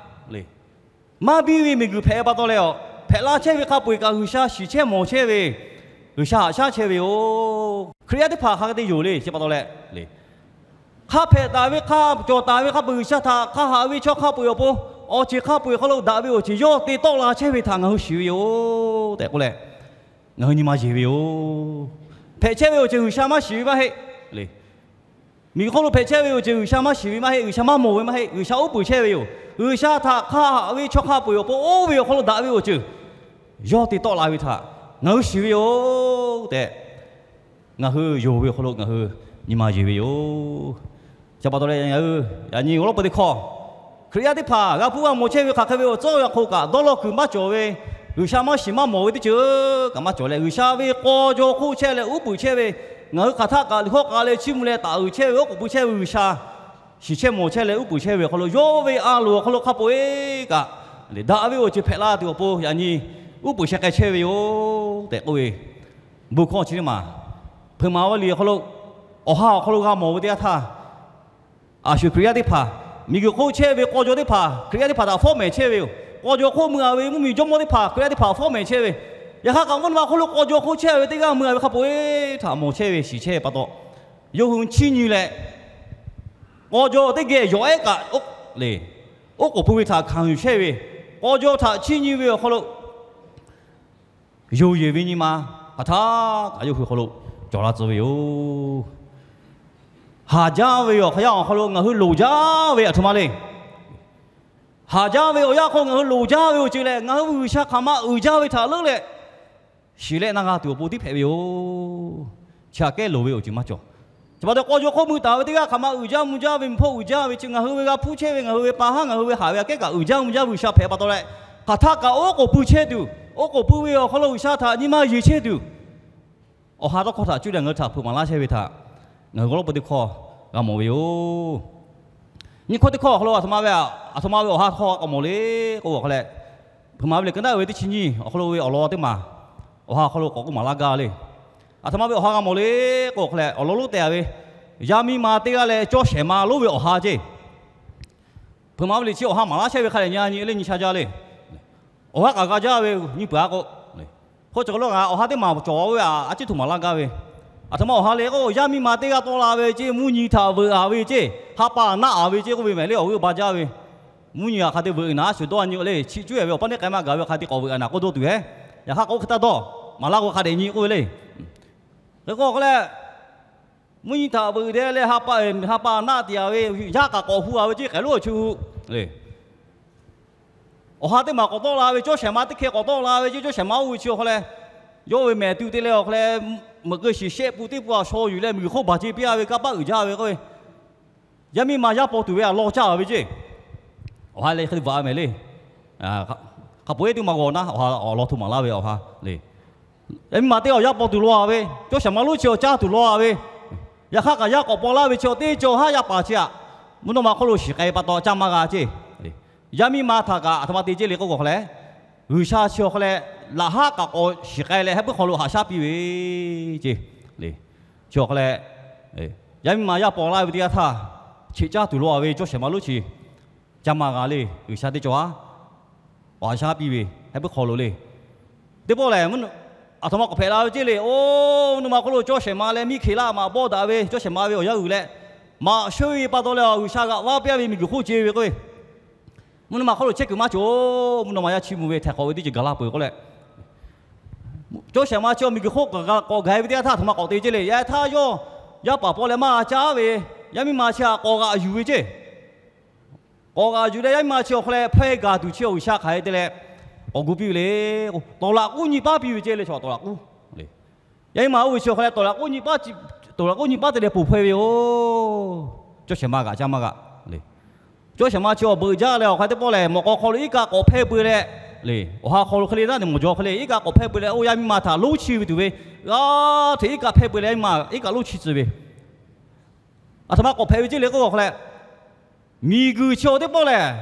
le, maˇ biˇ ve miˬguiˬ hpehꞈ pa taw leh, hpehꞈ la chehˇ ve hk'a peu-eˬ kaꞈ G'uiˬsha shiˍ chehˇ mawˬ chehˇ ve, G'uiˬsha haꞈ shaˉ chehˇ ve yoˬ. Hkriꞈ yaˇ teˇ hpaˍ hk'a hk'e te yoˬ le. Chi pa taw leh, hk'a hpehꞈ taˍ ve hk'a cawˬ taˍ ve hk'a peu-eˬ G'uiˬsha htaꞈ hk'a haꞈ ve chaw hk'a peu-eˬ awˬ pon, awˬ ceuˬ hk'a peu-eˬ hk'aw lo daꞈ ve awˬ ceuˬ yawˇ te tawˆ la chehˇ ve htaꞈ ngaˬ hui shiˍ ve yoˬ tehꞈ k'oˆ leh, ngaˬ hui nyi ma yeˬ ve yoˬ. Hpehꞈ chehˇ ve awˬ ceuˬ G'uiˬsha maˇ shiˍ ve maˇ heˆ le. Miˬguiˬ hk'oˆ lo hpehꞈ chehˇ ve awˬ ceuˬ G'uiˬsha maˇ shiˍ ve maˇ heˆ, G'uiˬsha maˇ mawˬ ve maˇ heˆ, G'uiˬsha uˉ peunˍ chehˇ ve yoˬ. G'uiˬsha htaꞈ hk'a haꞈ ve chaw hk'a peu-eˬ awˬ pon oˇ ve awˬ hk'aw lo daꞈ ve awˬ ceuˬ yawˇ te tawˆ la ve htaꞈ ngaˬ hui shiˍ ve yoˬ tehꞈ, ngaˬ hui yonˍ ve awˬ hk'aw lo ngaˬ hui nyi ma yeˬ ve yoˬ. Chi pa taw leh, yaꞈ nyi awˬ lawn peu teˇ hkawˇ, Hkriꞈ yaˇ teˇ hpaˍ g'a hpuˇ g'a mawˬ chehˇ ve hk'aˬ hk'e ve awˬ tcuhˉ awˬ yanˇ hk'oˆ kaꞈ dawˇ law kuiˬ maˇ cawˬ ve, G'uiˬsha maˇ shiˍ maˇ mawˬ ve teˇ ceuˬ kaꞈ maˇ cawˬ leh, G'uiˬsha ve k'aw jaw hk'oˆ chehˇ leh uˉ peunˍ chehˇ ve, ngaˬ hui hk'aˬ htaˆ kaꞈ liꞈ hkawˇ k'a leh chiˇ mvuh leh taˍ uiˍ chehˇ ve, oˉ k'oˍ pui chehˇ ve G'uiˬsha shiˍ chehˇ mawˬ chehˇ leh uˉ peunˍ chehˇ ve awˬ hk'aw lo, yawˇ ve a loˍ awˬ hk'aw lo hk'a peu-eˬ kaꞈ daꞈ ve awˬ ceuˬ hpehꞈ la tuˬ awˬ pon yaꞈ nyi uˉ peunˍ sheh k'ai chehˇ ve yoˬ tehꞈ k'oˆ ve, bon hkawˇ chi teˇ maˬ hpeuꞈ maˍ ve liꞈ awˬ hk'aw lo, awˬ ha awˬ hk'aw lo g'a mawˬ ve teˇ yanˇ htaˇ, a shu Hkriꞈ yaˇ teˇ hpaˍ Miˬguiˬ hk'oˆ chehˇ ve k'aw jaw teˇ hpaˍ Hkriꞈ yaˇ teˇ hpaˍ htaꞈ fawˉ mehˍ chehˇ ve yoˬ. K'aw jaw hk'oˆ mui-a ve mvuhˇmiˬ jawˇmawˇ teˇ hpaˍ Hkriꞈ yaˇ teˇ hpaˍ fawˉ mehˍ chehˇ ve. Yaꞈ hk'aˇ kaꞈ mvuhˇ naw ma hk'oˆ lo k'aw jaw hk'oˆ chehˇ ve teˇ g'aˇ mui-a ve hk'a peu-eˬ htaꞈ mawˬ chehˇ ve shiˍ chehˇ ve pa taw, yawˇ hui chiˇ nyi leh, k'aw jaw teˇ geh yawˬ ehˉ kaꞈ le, oˉ k'oˍ pui ve htaꞈ hkanˍ yuˬ chehˇ ve, k'aw jaw htaꞈ chiˇ nyi ve awˬ hk'aw lo, yonˍ yeˬ ve nyi ma hk'aˬ htaˇ kaꞈ yawˇ hui hk'aw lo cawˬ la tcuh ve yoˬ. Haˍ jaˇ ve awˬ hk'aˇ yaˇ awˬ hk'aw lo ngaˬ hui loˍ jaˇ ve aˬ htoꞈ ma le. Haˍ jaˇ ve awˬ yanˇ hk'aw ngaˬ hui loˍ jaˇ ve awˬ ceuˬ lehˬ, ngaˬ hui G'uiˬsha hk'aˬ ma uiˍ jaˇ ve htaꞈ leuˉ leh shiˍ leh na g'a tuˬ awˬ pon tiˉ hpehꞈ ve yoˬ. Chi aꞈ kehˉ loˍ ve awˬ ceuˬ maˇ cawˬ. Chi pa taw k'aw jaw hk'oˆ mui taˍ ve teˇ g'aˇ hk'aˬ ma uiˍ jaˇ mvuh jaˇ ve, mvuhˇ hpawˇ uiˍ jaˇ ve, chi ngaˬ hui ve g'a hpuˇ chehˇ ve, ngaˬ hui ve pa haˉ, ngaˬ hui ve haꞈ ve aꞈ kehˉ kaꞈ uiˍ jaˇ mvuh jaˇ ve G'uiˬsha hpehꞈ pa taw leh, hk'aˬ htaˇ kaꞈ oˉ k'oˍ pui chehˇ tuˬ, oˉ k'oˍ pui ve awˬ hk'aw lo G'uiˬsha htaꞈ nyi ma yeˬ chehˇ tuˬ, awˬ ha tawˇ hkawˇ htaꞈ cuˇ leh ngaˬ hui htaꞈ hpeuꞈ maˍ laˇ chehˇ ve htaꞈ ngaˬ hui g'aw lawˉ peuˬ teˇ hkawˇ g'a mawˬ ve yoˬ. Nyiˇ hkawˇ teˇ hkawˇ awˬ hk'aw lo aˬ htoꞈ ma ve, aˬ htoꞈ ma ve awˬ ha hk'aw g'a mawˬ le k'oˆ ve awˬ hk'aw leh, hpeuꞈ maˍ ve liꞈ ka naˉ ve teˇ chi nyiˇ awˬ hk'aw lo ve awˬ lawn teˇ maˬ awˬ ha hk'aw lo k'awꞈ k'oˆ maˍ laˇ gaˇ le. Aˬ htoꞈ ma ve awˬ ha g'a mawˬ le k'oˆ ve awˬ hk'aw leh, awˬ lawn lonˉ teh-a ve, yaˇ miˇ ma teˇ g'aˇ leh cawˇ shehˍ ma lonˉ ve awˬ ha ceˇ. Hpeuꞈ maˍ ve liꞈ chi awˬ ha maˍ laˇ chehˇ ve hk'a dehꞈ nyi le nyi sha jaˇ le. Awˬ g'aˇ k'aꞈ g'a jaˇ ve nyi peuˬ-a k'o, hk'oˆ cawˬ k'o lawˇ g'a awˬ ha teˇ maˬ cawˬ ve a, a ciˉ htoꞈ maˍ laˇ gaˇ ve. Aˬ htoꞈ ma awˬ ha le k'o, yaˇ miˇ ma teˇ g'aˇ tawˆ la ve ceˇ, mvuhˇ nyi htaꞈ veuꞈ-a ve ceˇ, ha pa naˆ-a ve ceˇ k'oˆ ve mehˍ le awˬ g'euˆ ba jaˇ ve. Mvuhˇ nyi htaꞈ hk'a te veuꞈ-e naˍ, a shuˍ dawˇ-a nyi le, chi cuˇ-e ve awˬ paˇ neˇ k'ai maˇ gaˬ ve hk'a te k'awꞈ veuꞈ-a naˍ k'oˆ dawˇ tuˬ-e. Yaꞈ hk'aˇ k'o hk'e taˇ dawˇ, maˍ laˇ k'o hk'a dehꞈ nyi k'oˆ ve le. Hk'e k'o hk'e leh, mvuhˇ nyi htaꞈ veuꞈ-e leh ha pa naˆ te-a ve, yaˇ k'aꞈ k'awꞈ hu-a ve ceˇ, k'ai lonˉ awˬ chi hu le. Awˬ ha teˇ maˬ k'awꞈ tawˆ la ve, cawˇ shehˍ ma teˇ hkeh k'awꞈ tawˆ la ve ceˇ, cawˇ shehˍ ma oˇ ve chi awˬ hk'aw leh, yawˇ ve mehˍ tu te leh awˬ hk'aw leh, meuꞈ keu shiˍ shehˆ pun teˇ pun a shaw yuˬ leh miˬguiˬ hk'oˆ baˬ ce piˇ-a ve kanˇ paˆ uiˍ jaˇ ve k'oˆ ve, yaˇ miˇ ma yaˇ paw tuˬ ve a law caˇ-a ve ceˇ. Awˬ ha leh hk'e te bvuhꞈ-a mehˍ le. Hk'a peu-eˬ teˇ maˬ g'awˬ naˉ, awˬ ha awˬ lawn htoꞈ maˍ laˇ ve awˬ ha le. Yaˇ miˇ ma teˇ g'aˇ yaˇ paw tuˬ law-a ve, cawˇ shehˍ ma lonˉ chi awˬ caˇ tuˬ law-a ve, yaꞈ hk'aˇ kaꞈ yaˇ k'awꞈ paw laˇ ve chi awˬ teˇ cawˬ haˉ yaˇ paˍ chi aꞈ, mvuhˇ naw ma hk'oˆ lo shiˍ k'ai pa taw caˇ maˇ g'a ceˇ. Yaˇ miˇ ma htaꞈ kaꞈ aˬ htoꞈ ma te ceˇ le k'oˆ k'o hk'a leh, G'uiˬsha chi awˬ hk'aw leh laꞈ haˉ k'aꞈ k'awꞈ shiˍ k'ai leh, heh puiˉ hk'aw lo haꞈ shaˉ piˇ ve ceˇ. Chi awˬ hk'aw leh, yaˇ miˇ ma yaˇ paw laˇ ve teˇ yanˇ htaˇ, cheꞈ caˇ tuˬ law-a ve cawˇ shehˍ ma lonˉ chi caˇ maˇ g'a le. G'uiˬsha teˇ cawˬ haˉ k'awꞈ haꞈ shaˉ piˇ ve heh puiˉ hk'aw lo le. Teˇ pawˆ lehˬ, aˬ htoꞈ ma k'awꞈ hpehꞈ la ve ceˇ le. Oˇ, mvuhˇ naw ma hk'oˆ lo cawˇ shehˍ ma leh miˇ hk'e laˇ maꞈ bawˆ daꞈ ve cawˇ shehˍ ma ve awˬ yanˇ g'uiˬ leh, maꞈ sheuˇ ve pa taw leh G'uiˬsha g'aꞈ vaˇ piˇ-a ve miˬguiˬ hk'oˆ ce ve k'oˆ ve, mvuhˇ naw ma hk'oˆ lo chehˇ kuiˬ maˇ cawˬ. Mvuhˇ naw ma yaˇ chiˇ mvuh ve htaiˍ hk'awꞈ ve teˇ ceuˬ gaˬ la peuˬ k'oˆ leh, cawˇ shehˍ ma chi awˬ miˬguiˬ hk'oˆ k'awꞈ gaˬ-e ve teˇ yanˇ htaˇ aˬ htoꞈ ma k'awꞈ te ceˇ le. Yaꞈ htaˇ yawˇ yaˇ paˍ paw leh maˇ g'a caˇ ve yaˇ miˇ ma chi htaꞈ k'awꞈ g'aꞈ yuˬ ve ceˇ. K'awꞈ g'aꞈ yuˬ leh yaˇ miˇ ma chi awˬ hk'aw leh hpawehˇ gaˬ tuˬ chi G'uiˬsha hk'aˬ hk'e te leh k'awꞈ gu piˇ ve le. Tawˍ laꞈ k'uˉ nyi paˉ piˇ ve ceˇ le. Chaw tawˍ laꞈ k'uˉ, yaˇ miˇ ma oˇ ve chi awˬ hk'aw leh tawˍ laꞈ k'uˉ nyi paˉ, tawˍ laꞈ k'uˉ nyi paˉ te leh ponˬ hpawehˇ ve yoˬ. Cawˇ shehˍ ma g'aꞈ caˇ maˇ g'aꞈ le. Cawˇ shehˍ ma chi awˬ beuꞈ jaˇ leh awˬ hk'aˇ teˇ pawˆ lehˬ, mawꞈ k'aw hk'aw lo iˉ kaˆ k'awꞈ hpehˇ peu leh le, awˬ ha hk'aw lo hk'e le naˉ neˬ mawˬ jaw hk'e le iˉ kaˆ k'awꞈ hpehˇ peu leh, oˇ yaˇ miˇ ma htaꞈ lonˉ chiˇ ve tuˬ ve g'a hteꞈ iˉ kaˆ hpehˇ peu leh, yaˇ miˇ ma iˉ kaˆ lonˉ chiˇ tcuh ve, aˬ htoꞈ ma k'awꞈ hpehꞈ ve ceˇ le k'oˆ k'o hk'a leh, miˬguiˬ chi awˬ teˇ pawˆ lehˬ,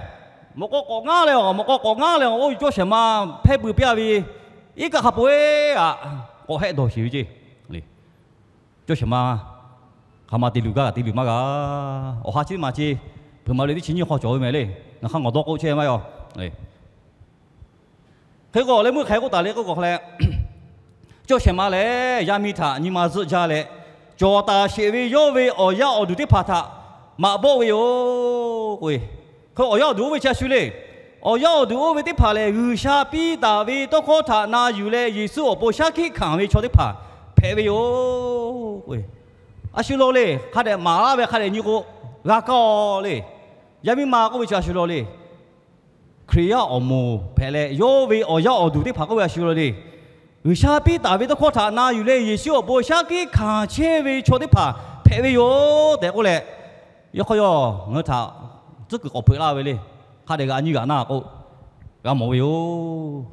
mawꞈ k'aw k'awꞈ ngaˉ leh awˬ, mawꞈ k'aw k'awꞈ ngaˉ leh awˬ, oˇ cawˇ shehˍ ma hpehˇ peu piˇ-a ve iˉ kaˆ hk'a peu-eˬ aꞈ k'awꞈ hehˆ dawˬ sheˍ ve ceˇ le. Cawˇ shehˍ ma hk'aˬ ma te luˬ gaˇ te luˬ maˇ g'a. Awˬ ha chi teˇ maˬ ceˇ, hpeuꞈ maˍ ve liꞈ teˇ chi nyiˇ hk'aw cawˬ ve mehˍ le. Ngaˬ hk'a ngawˬ dawˇ k'oˆ chehˇ maˇ yaw. Hk'e k'o leh meuˇ hk'aˬ hk'e k'oˆ taˍ le k'oˆ k'o hk'a leh, cawˇ shehˍ ma lehˬ yaˇ miˇ htaꞈ nyi ma zuhˆ jaˇ leh, cawˬ taˍ sheˍ ve yawˇ ve awˬ yaˇ awˬ duˬ teˇ hpaˍ htaꞈ maꞈ bawˆ ve yoˬ k'o, hk'e awˬ yaˇ awˬ duˬ oˇ ve chi a shu le. Awˬ yaˇ awˬ duˬ oˇ ve teˇ hpaˍ lehˬ, G'uiˬsha piˇ taˍ ve tawˇ hkawˇ htaꞈ na yuˬ leh Yeˍsuˆ awˬ pon shaˉ hkiˆ hkanˍ ve chaw teˇ hpaˍ hpehꞈ ve yoˬ. A shu law le, hk'a dehꞈ maˍ laˇ ve hk'a dehꞈ nyi k'o, g'a kaˇ-aw le. Yaˇ miˇ ma k'oˆ ve chi a shu law le. Hkriꞈ yaˇ awˬ moˍ hpehꞈ leh, yawˇ ve awˬ yaˇ awˬ duˬ teˇ hpaˍ k'oˆ ve a shu law le. G'uiˬsha piˇ taˍ ve tawˇ hkawˇ htaꞈ na yuˬ leh Yeˍsuˆ awˬ pon shaˉ hkiˆ hkanˍ chehˇ ve chaw teˇ hpaˍ hpehꞈ ve yoˬ tehꞈ k'oˆ leh, yaꞈ hk'aˇ yawˇ ngaˬ hui htaꞈ tcuhˉ kuiˬ k'awꞈ hpeuꞈ laˇ ve le. Hk'a dehꞈ g'aꞈ nyi g'aꞈ na k'o, g'a mawˬ ve yoˬ.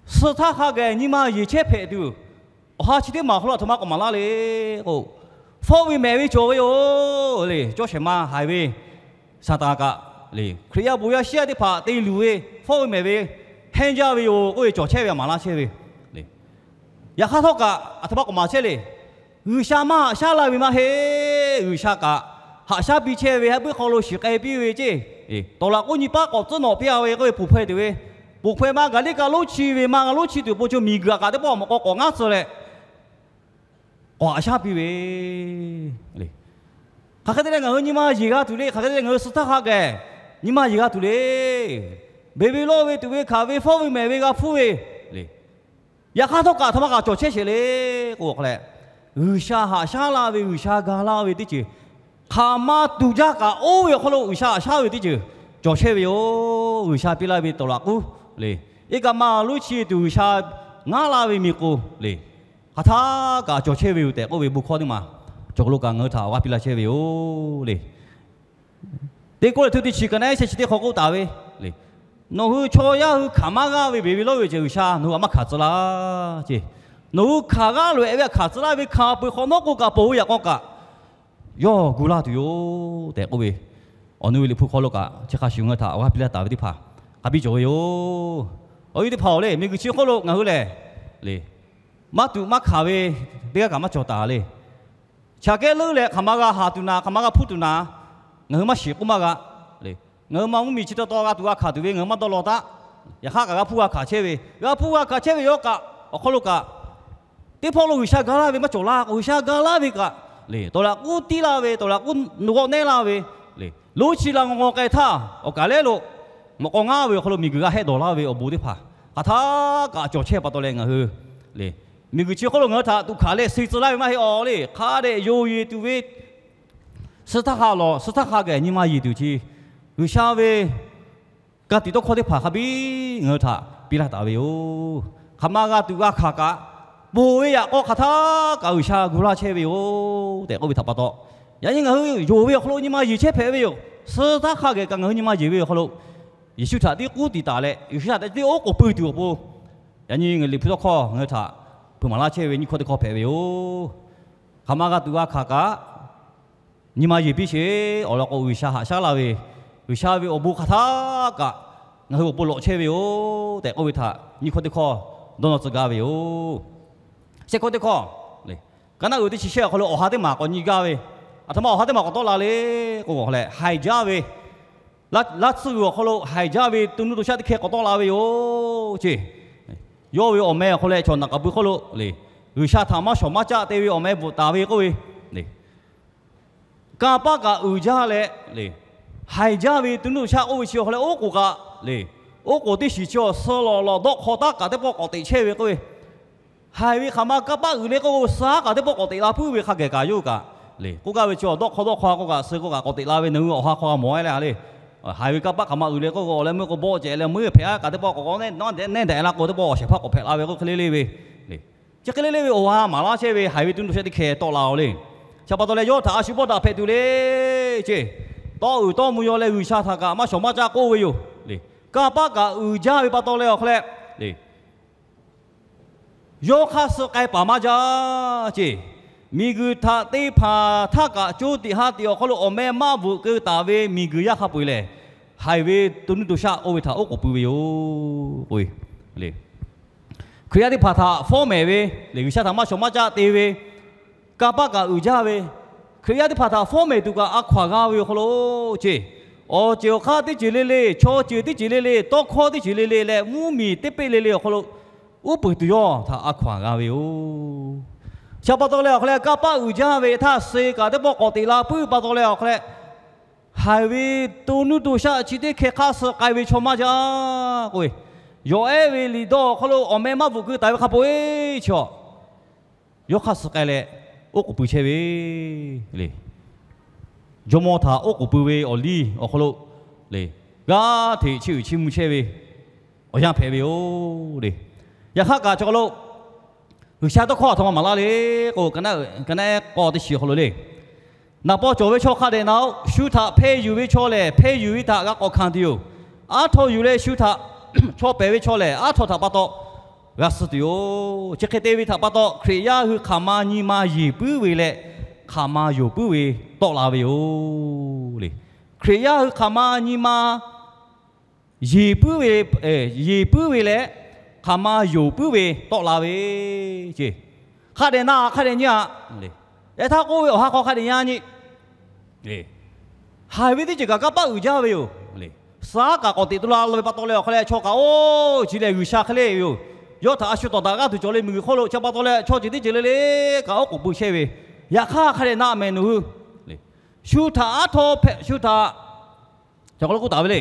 Suh htaˇ hk'a gaˬ nyi ma yeˬ chehˇ hpehꞈ tuˬ, awˬ ha chi teˇ maˬ awˬ hk'aw lo aˬ htoꞈ ma k'awꞈ maˍ laˇ le k'o, fawˆ ve mehˍ ve cawˬ ve yoˬ le. Cawˇ shehˍ ma haiˬ ve Saˍtanˍ kaꞈ le, Hkriꞈ yaˇ bon yaˇ shiˉ yaˇ teˇ hpaˍ te luˬ ve fawˆ ve mehˍ ve hehnˇ jaˇ ve yoˬ k'oˆ ve cawˬ chehˇ ve a maˍ laˇ chehˇ ve le. Yaꞈ hk'aˇ htawˇ kaꞈ aˬ htoꞈ ma k'awꞈ maˍ chehˇ le. G'uiˬsha maˇ haꞈ shaˉ la ve maˇ heˆ. G'uiˬsha kaꞈ haꞈ shaˉ piˇ chehˇ ve, haˉ puiˉ hk'aw lo shiˍ k'ai piˇ ve ceˇ. Tawˍ laꞈ k'oˆ nyi paˉ k'awꞈ tcuhˉ nawꞈ piˇ-a ve k'oˆ ve, ponˬ hpaweh tuˬ ve, ponˬ hpaweh ma gaˬ liˇ kaꞈ lonˉ chi ve, ma g'a lonˉ chi tuˬ awˬ pon chaw miˬguiˬ htaꞈ kaꞈ teˇ pawˆ mawꞈ k'aw k'awꞈ ngaˉ tcuh leh, k'awꞈ haꞈ shaˉ piˇ ve le. Hk'aˬ hk'e te leh ngaˬ hui nyi ma yeˬ g'a tuˬ le. Hk'aˬ hk'e te leh ngaˬ hui suh htaˇ hk'a gaˬ nyi ma yeˬ g'a tuˬ le. Beˬ ve lawˇ ve tuˬ ve hkanˍ ve fawˉ ve mehˍ ve g'a hpuˇ ve le. Yaꞈ hk'aˇ htawˇ kaꞈ aˬ htoꞈ ma kaꞈ cawˬ chehˇ sheˍ le k'o, a hk'a leh, G'uiˬsha haꞈ shaˉ laˇ ve, G'uiˬsha ga laˇ ve teˇ ceuˬ, hk'aˬ ma tuˬ jaˇ kaꞈ oˇ ve awˬ hk'aw lo G'uiˬsha haꞈ shaˉ ve teˇ ceuˬ cawˬ chehˇ ve yoˬ. G'uiˬsha piˇ laˇ ve tawˍ laꞈ k'uˉ le, iˉ kaˆ ma lonˉ chi tuˬ G'uiˬsha ngaˉ laˇ ve miˬ k'oˍ le, hk'aˬ htaˇ kaꞈ cawˬ chehˇ ve yoˬ tehꞈ k'oˆ ve bon hkawˇ teˇ maˬ cawˬ lo kaꞈ ngaˬ hui htaꞈ awˬ g'aˇ piˇ laˇ chehˇ ve yoˬ le. Teˇ Kawˇrenˍhtuˆ teˇ chi ka naˆ ehˉ shehˆ chi teˇ hk'aw k'oˆ taˍ ve le, nawˬ hui chaw yaˇ hui hkanˍ maˇ g'aˇ ve beˬ ve lawˇ ve ceuˬ G'uiˬsha nawˬ hui htaꞈ maˇ hkanˍ tcuh laˇ ceˇ. Nawˬ hui hkanˍ g'aˇ loꞈ-e ve htaꞈ hkanˍ tcuh laˇ ve hkanˍ peuˬ hk'awꞈ nawˉ k'o kaꞈ ponˬ ve yaꞈ k'aw kaꞈ yawˇ gu laˇ tuˬ yoˬ tehꞈ k'oˆ ve, awˬ nu ve Liꞈ hpu hk'aw lo kaꞈ chi hk'a shuˍ ngaˬ hui htaꞈ awˬ g'aˇ piˇ laˇ taˍ ve teˇ hpaˍ hk'a biˇ cawˬ ve yoˬ. Awˬ viˉ teˇ hpaˍ-oˬ le, miˬguiˬ chi hk'oˆ lo ngaˬ hui lehˬ le, maˇ tuꞈ maˇ hkanˍ ve teˇ g'aˇ kaꞈ maˇ cawˬ taˍ le. Chaꞈ kehˉ leuˉ leh hk'aˬ ma g'a haˍ tuˬ naˍ, hk'aˬ ma g'a hpuˇ tuˬ naˍ, ngaˬ hui maˇ shiˍ k'oˆ maˇ g'a le. Ngaˬ hui ma mvuhˇmiˬ chi taw taw g'a tuˬ g'a hkanˍ tuˬ ve ngaˬ hui maˇ dawˇ law taˉ. Yaꞈ hk'aˇ kaꞈ g'a hpuˇ g'a hkanˍ chehˇ ve, g'a hpuˇ g'a hkanˍ chehˇ ve yawˇ kaꞈ awˬ hk'aw lo kaꞈ teˇ hpawˇ lo G'uiˬsha ga laˇ ve maˇ cawˬ laˇ k'o, G'uiˬsha ga laˇ ve kaꞈ le, tawˍ laꞈ k'uˉ tiˉ laˇ ve, tawˍ laꞈ k'uˉ nu g'awˇ nehˉ laˇ ve le, lonˉ chi la ngaw ngaw k'ai htaˇ awˬ kaˍ lehˉ lo mawꞈ k'aw ngaˉ ve awˬ hk'aw lo miˬguiˬ g'a hehˆ dawˬ laˇ ve awˬ bon teˇ hpaˍ hk'aˬ htaˇ kaꞈ cawˬ chehˇ pa taw leh ngaˬ hui le, miˬguiˬ chi hk'oˆ lo ngaˬ hui htaꞈ tuꞈ hkanˍ leh suh tcuh laˇ ve maˇ heˆ awˬ le. Hk'a dehꞈ yonˍ yeˬ tuˬ ve, suh htaˇ hk'a lawˬ, suh htaˇ hk'a gaˬ nyi ma yeˬ tuˬ chi G'uiˬsha ve ka tiꞈ tawˇ hkawˇ teˇ hpaˍ hk'a biˇ ngaˬ hui htaꞈ piˇ laˇ taˍ ve yoˬ. Hk'aˬ ma g'a tuˬ g'a hkanˍ kaꞈ, ponˬ ve yaꞈ k'aw hk'aˬ htaˇ kaꞈ G'uiˬsha gu laˇ chehˇ ve yoˬ tehꞈ k'oˆ ve htaꞈ pa taw, yaꞈ nyi ngaˬ hui yonˍ ve awˬ hk'aw lo nyi ma yeˬ chehˇ hpehꞈ ve yoˬ. Suh htaˇ hk'a gaˬ kaꞈ ngaˬ hui nyi ma yeˬ ve awˬ hk'aw lo Yeˍsuˆ htaꞈ tiˉ k'uˉ tiꞈ taˍ leh, Yeˍsuˆ htaꞈ tiˉ oˉ k'oˍ pui tuˬ awˬ pon, yaꞈ nyi ngaˬ Liꞈ hpu tawˇ hkawˇ ngaˬ hui htaꞈ hpeuꞈ maˍ laˇ chehˇ ve nyiˇ hkawˇ teˇ hkawˇ hpehꞈ ve yoˬ. Hk'aˬ ma g'a tuˬ g'a hkanˍ kaꞈ, nyi ma yeˬ piˇ sheˍ. Awˬ lawn k'o, G'uiˬsha haꞈ shaˉ laˇ ve, G'uiˬsha ve awˬ bon hk'aˬ htaˇ kaꞈ ngaˬ hui awˬ pon lawꞈ chehˇ ve yoˬ tehꞈ k'oˆ ve htaꞈ nyiˇ hkawˇ teˇ hkawˇ dawˇ nawˇ tcuh gaˇ ve yoˬ. Shehˆ hkawˇ teˇ hkawˇ, ka naˆ uiˍ teˇ chi shehˆ awˬ hk'aw lo awˬ ha teˇ maˬ k'awꞈ nyi gaˇ ve, aˬ htoꞈ ma awˬ ha teˇ maˬ k'awꞈ tawˆ la le k'o, haiˬ jaˇ ve, laˇ tsuhˇ g'uiˬ awˬ hk'aw lo haiˬ jaˇ ve to nuˇ to shaˆ teˇ hkeh k'awꞈ tawˆ la ve yoˬ ceˇ. Yawˇ ve awˬ meh awˬ hk'aw lo chaw naꞈ k'a pui hk'oˆ lo le, G'uiˬsha htaꞈ maˇ shawˍ maˇ caˆ te ve awˬ meh bvuhꞈ taˍ ve k'oˆ ve le, kanˇ paˆ kaꞈ uiˍ jaˇ leh le, haiˬ jaˇ ve to nuˇ to shaˆ k'oˆ ve chi awˬ hk'aw leh oˉ k'oˍ kaꞈ le, oˉ k'oˍ teˇ shiˍ chi awˬ suh lawˬ lawˬ dawˆ hk'aw taˉ kaꞈ teˇ pawˆ k'awꞈ teꞈ chehˇ ve k'oˆ ve, haiˬ ve hk'aˬ ma kanˇ paˆ uiˍ le k'oˆ k'o, suh haˉ kaꞈ teˇ pawˆ k'awꞈ teꞈ la puiˉ ve hk'a geh kaꞈ yawˇ hui kaꞈ le, k'oˆ gaˇ ve chi awˬ dawˆ hk'aw dawˆ hk'aw k'oˆ kaꞈ suh k'oˆ kaꞈ k'awꞈ teꞈ la ve, nawˬ hui awˬ ha hk'aw g'a mawˬ-e le le. Haiˬ ve kanˇ paˆ hk'aˬ ma uiˍ le k'oˆ k'o, awˬ leh meuˇ k'o bawˆ cehˬ leh meuˇ hpehꞈ-a kaꞈ teˇ pawˆ k'awꞈ k'awꞈ nehˉ daꞈ-e la k'o, teˇ pawˆ awˬ shehˍ hpaˇ k'awꞈ hpehꞈ la ve k'oˆ hk'e le le ve le. Chi hk'e le le ve awˬ ha maˍ laˇ chehˇ ve haiˬ ve to nuˇ to shaˆ teˇ hkeh tawˆ la-o le. Chi pa taw leh yawˇ htaꞈ a shu bawˆ daꞈ hpehꞈ tuˬ le ceˇ. Tawˇ uiˍ tawˇ mvuh yaw leh G'uiˬsha htaꞈ kaꞈ maˇ shawˍ maˇ caˆ k'oˆ ve yoˬ le. Kanˇ paˆ kaꞈ uiˍ jaˇ ve pa taw leh awˬ hk'aw leh le, yawˇ hk'aˇ suh k'ai paˍ maˇ jaˇ ceˇ. Miˬguiˬ htaꞈ te hpanˍ htaˇ kaꞈ co tiꞈ ha tiꞈ awˬ hk'aw lo awˬ meh maˇ bvuhꞈ keu taˍ ve miˬguiˬ yaˇ hk'a peu-eˬ lehˬ, haiˬ ve to nuˇ to shaˆ oˇ ve htaꞈ oˉ k'oˍ pui ve yoˬ k'o, Hkriꞈ yaˇ teˇ hpaˍ htaꞈ fawˉ mehˍ ve le, G'uiˬsha htaꞈ maˇ shawˍ maˇ caˆ te ve, kanˇ paˆ kaꞈ uiˍ jaˇ ve, Hkriꞈ yaˇ teˇ hpaˍ htaꞈ fawˉ mehˍ tuˬ kaꞈ a hkaw-anˬ g'a ve awˬ hk'aw lo ceˇ, awˬ ceuˬ awˬ hk'aˇ teˇ ceuˬ le le, chaw ceuˬ teˇ ceuˬ le le, tawˇ hkawˇ teˇ ceuˬ le le leh mvuhˇmiˬ teˇ peˆ le le awˬ hk'aw lo uˉ peunˍ tuˬ yawˇ htaꞈ a hkaw-anˬ g'a ve yoˬ. Chi pa taw leh awˬ hk'aw leh kanˇ paˆ uiˍ jaˇ ve htaˇ suh kaꞈ teˇ pawˆ k'awꞈ teꞈ la puiˉ pa taw leh awˬ hk'aw leh, haiˬ ve to nuˇ to shaˆ chi teˇ hkeh hk'aˇ suh k'ai ve chaw maˇ jaˇ k'o, yawˬ ehˉ ve liꞈ dawˇ awˬ hk'aw lo awˬ meh maˇ bvuhꞈ keu taˍ ve hk'a peu-eˬ chaw yawˇ hk'aˇ suh k'ai leh oˉ k'oˍ pui chehˇ ve le. Jawˇmawˇ htaꞈ oˉ k'oˍ pui ve awˬ liˇ awˬ hk'aw lo le, g'aˇ hteꞈ chiˇ uiˍ chiˇ mvuh chehˇ ve awˬ yanˇ hpehꞈ ve yoˬ le. Yaꞈ hk'aˇ kaꞈ chaw lo G'uiˬsha tawˇ hkawˇ aˬ htoꞈ ma maˍ laˇ le k'o, ka naˆ ehˉ k'aw teˇ shiˍ awˬ hk'aw lo le, naˍ paw cawˬ ve chaw hk'a dehꞈ na-oˬ. Shu htaꞈ hpeh yuˬ ve chaw lehˬ, hpeh yuˬ ve htaꞈ g'a k'awꞈ hkanˍ tuˬ yoˬ. Aˉ htaw yuˬ leh shu htaꞈ chaw pehˍ ve chaw lehˬ, aˉ htaw htaꞈ pa taw g'a suh tuˬ yoˬ. Chi hk'e te ve htaꞈ pa taw, Hkriꞈ yaˇ hui hk'aˬ ma nyi ma yeˬ puiˉ ve leh, hk'aˬ ma yonˍ puiˉ ve tawˆ la ve yoˬ le. Hkriꞈ yaˇ hui hk'aˬ ma nyi ma yeˬ puiˉ ve, yeˬ puiˉ ve leh, hk'aˬ ma yonˍ puiˉ ve tawˆ la ve ceˇ. Hk'a dehꞈ na hk'a dehꞈ nyi-a le. Yaꞈ htaˇ k'oˆ ve awˬ ha hk'aw hk'a dehꞈ nyi-a nyi le. Haiˬ ve teˇ ceuˬ kaꞈ kanˇ paˆ uiˍ jaˇ ve yoˬ le. Suh kaꞈ k'awꞈ teꞈ tu la ve pa taw leh awˬ hk'a leh chaw kaꞈ oˇ chi lehˬ G'uiˬsha hk'e le yoˬ. Yawˇ htaꞈ a shu tawˍ daꞈ g'aˇ tuˬ cawˬ le, miˬguiˬ hk'oˆ lo chi pa taw leh chaw ceuˬ teˇ ceuˬ le le kaꞈ oˉ k'oˍ pui chehˇ ve. Yaꞈ hk'aˇ hk'a dehꞈ na mehˍ nawˬ hui le, shu htaꞈ aˉ htawˇ hpehꞈ, shu htaꞈ, cawˬ k'o lo k'oˆ taˍ ve le.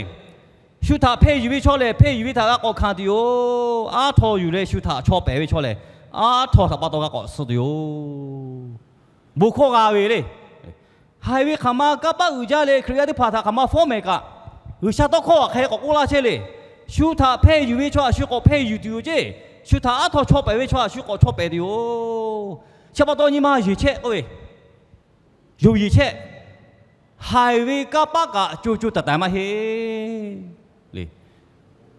Shu htaꞈ hpeh yuˬ ve chaw lehˬ hpeh yuˬ ve htaꞈ g'a k'awꞈ hkanˍ tuˬ yoˬ. Aˉ htawˇ yuˬ leh shu htaꞈ chaw pehˍ ve chaw lehˬ, aˉ htawˇ htaꞈ pa taw g'a k'awꞈ suh tuˬ yoˬ. Bon hkawˇ g'a ve le. Haiˬ ve hk'aˬ ma kanˇ paˆ uiˍ jaˇ leh Hkriꞈ yaˇ teˇ hpaˍ htaꞈ hk'aˬ ma fawˉ mehˍ kaꞈ, G'uiˬsha tawˇ hkawˇ htaꞈ hk'aˬ hk'e k'awꞈ k'oˆ laˇ chehˇ le. Shu htaꞈ hpeh yuˬ ve chaw htaꞈ shu k'awꞈ hpeh yuˬ tuˬ yoˬ ceˇ. Shu htaꞈ aˉ htawˇ chaw pehˍ ve chaw htaꞈ shu k'awꞈ chaw pehˍ tuˬ yoˬ. Chi pa taw nyi ma yeˬ chehˇ k'oˆ ve, yonˍ yeˬ chehˇ. Haiˬ ve kanˇ paˆ kaꞈ co co taiˍ taiˍ maˇ heˆ le.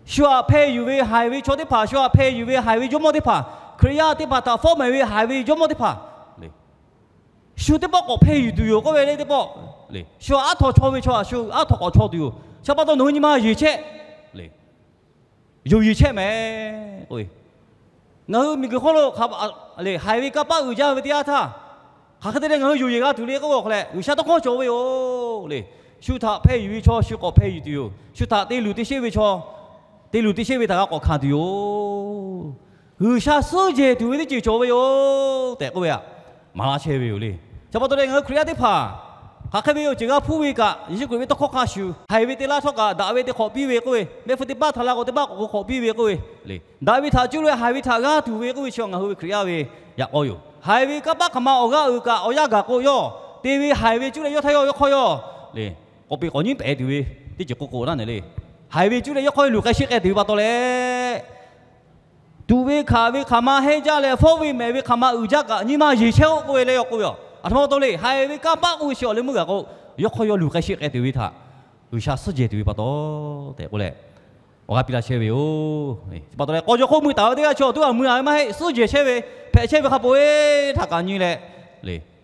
Shu htaꞈ hpeh yuˬ ve haiˬ ve chaw teˇ hpaˍ, shu htaꞈ hpeh yuˬ ve haiˬ ve jawˇmawˇ teˇ hpaˍ, Hkriꞈ yaˇ teˇ hpaˍ htaꞈ fawˉ mehˍ ve haiˬ ve jawˇmawˇ teˇ hpaˍ le, shu teˇ pawˆ k'awꞈ hpeh yuˬ tuˬ yoˬ k'oˆ ve le. Teˇ pawˆ le, shu htaꞈ aˉ htawˇ chaw ve chaw htaꞈ shu aˉ htawˇ k'awꞈ chaw tuˬ yoˬ. Chi pa taw nawˬ hui nyi ma yeˬ chehˇ le. Yonˍ yeˬ chehˇ mehˍ k'o, ngaˬ hui miˬguiˬ hk'oˆ lo hk'a le haiˬ ve kanˇ paˆ uiˍ jaˇ ve teˇ yanˇ htaˇ, hk'aˬ hk'e te leh ngaˬ hui yonˍ yeˬ g'a tuˬ le k'oˆ k'o hk'a leh, G'uiˬsha tawˇ hkawˇ cawˬ ve yoˬ le. Shu htaꞈ hpeh yuˬ ve chaw shu k'awꞈ hpeh yuˬ tuˬ yoˬ. Shu htaꞈ te luˬ te sheˆ ve chaw, te luˬ te sheˆ ve htaꞈ g'a k'awꞈ hkanˍ tuˬ yoˬ. G'uiˬsha suhˉ jehˬ tuˬ ve teˇ ceuˬ cawˬ ve yoˬ tehꞈ k'oˆ ve htaꞈ maˍ laˇ chehˇ ve yoˬ le. Chi pa taw leh ngaˬ hui Hkriꞈ yaˇ teˇ hpaˍ hk'aˬ hk'e ve yoˬ ceuˬ g'a hpuˇ ve kaꞈ, Yeˍsuˆ Hkriꞈ ve tawˇ hkawˇ hk'a shuˍ, haiˬ ve te laˇ htawˇ kaꞈ daꞈ ve te hk'awꞈ piˇ ve k'oˆ ve, mehˆ hpfuhˇ teˇ paˇ htaꞈ la k'o teˇ paˇ k'awꞈ k'oˆ hk'awꞈ piˇ ve k'oˆ ve le. Daꞈ ve htaꞈ cuˇ leh haiˬ ve htaꞈ g'aˇ tuˬ ve k'oˆ ve chi ngaˬ hui ve Hkriꞈ yaˇ ve yaꞈ k'aw yoˬ. Haiˬ ve kanˇ paˆ hk'aˬ ma awˬ g'aˇ uiˍ kaꞈ awˬ yanˇ gaˬ k'o yawˇ te ve haiˬ ve cuˇ leh yawˇ htaˇ yawˇ yawˇ hk'aw yawˇ le, k'awꞈ peꞈ k'awꞈ nyiˉ pehˍ tuˬ ve teˇ ceuˬ k'o k'o naˉ ne le. Haiˬ ve cuˇ leh yawˇ hk'aw yawˇ luˬ k'ai sheˆ k'ai tuˬ ve pa taw leh, tuꞈ ve hkanˍ ve hk'aˬ ma hehnˇ jaˇ leh fawˉ ve mehˍ ve hk'aˬ ma uiˍ jaˇ kaꞈ nyi ma yeˬ chehˇ-oˆ k'oˆ ve le. Yaꞈ k'o ve yoˬ. Aˬ htoꞈ ma pa taw le, haiˬ ve kanˇ paˆ k'oˆ ve chi awˬ leh meuˇ gaˬ k'o, yawˇ hk'aw yawˇ luˬ k'ai sheˆ k'ai tuˬ ve htaꞈ G'uiˬsha suhˉ jehˬ tuˬ ve pa taw tehꞈ k'oˆ leh, awˬ g'aˇ piˇ laˇ chehˇ ve yoˬ. Chi pa taw leh k'aw jaw hk'oˆ mui taˍ ve teˇ g'aˇ chi awˬ tuˉ aˬ mui aˬ ve maˇ heˆ. Suhˉ jehˬ chehˇ ve, hpehꞈ chehˇ ve hk'a peu-e htaꞈ kaꞈ nyi leh,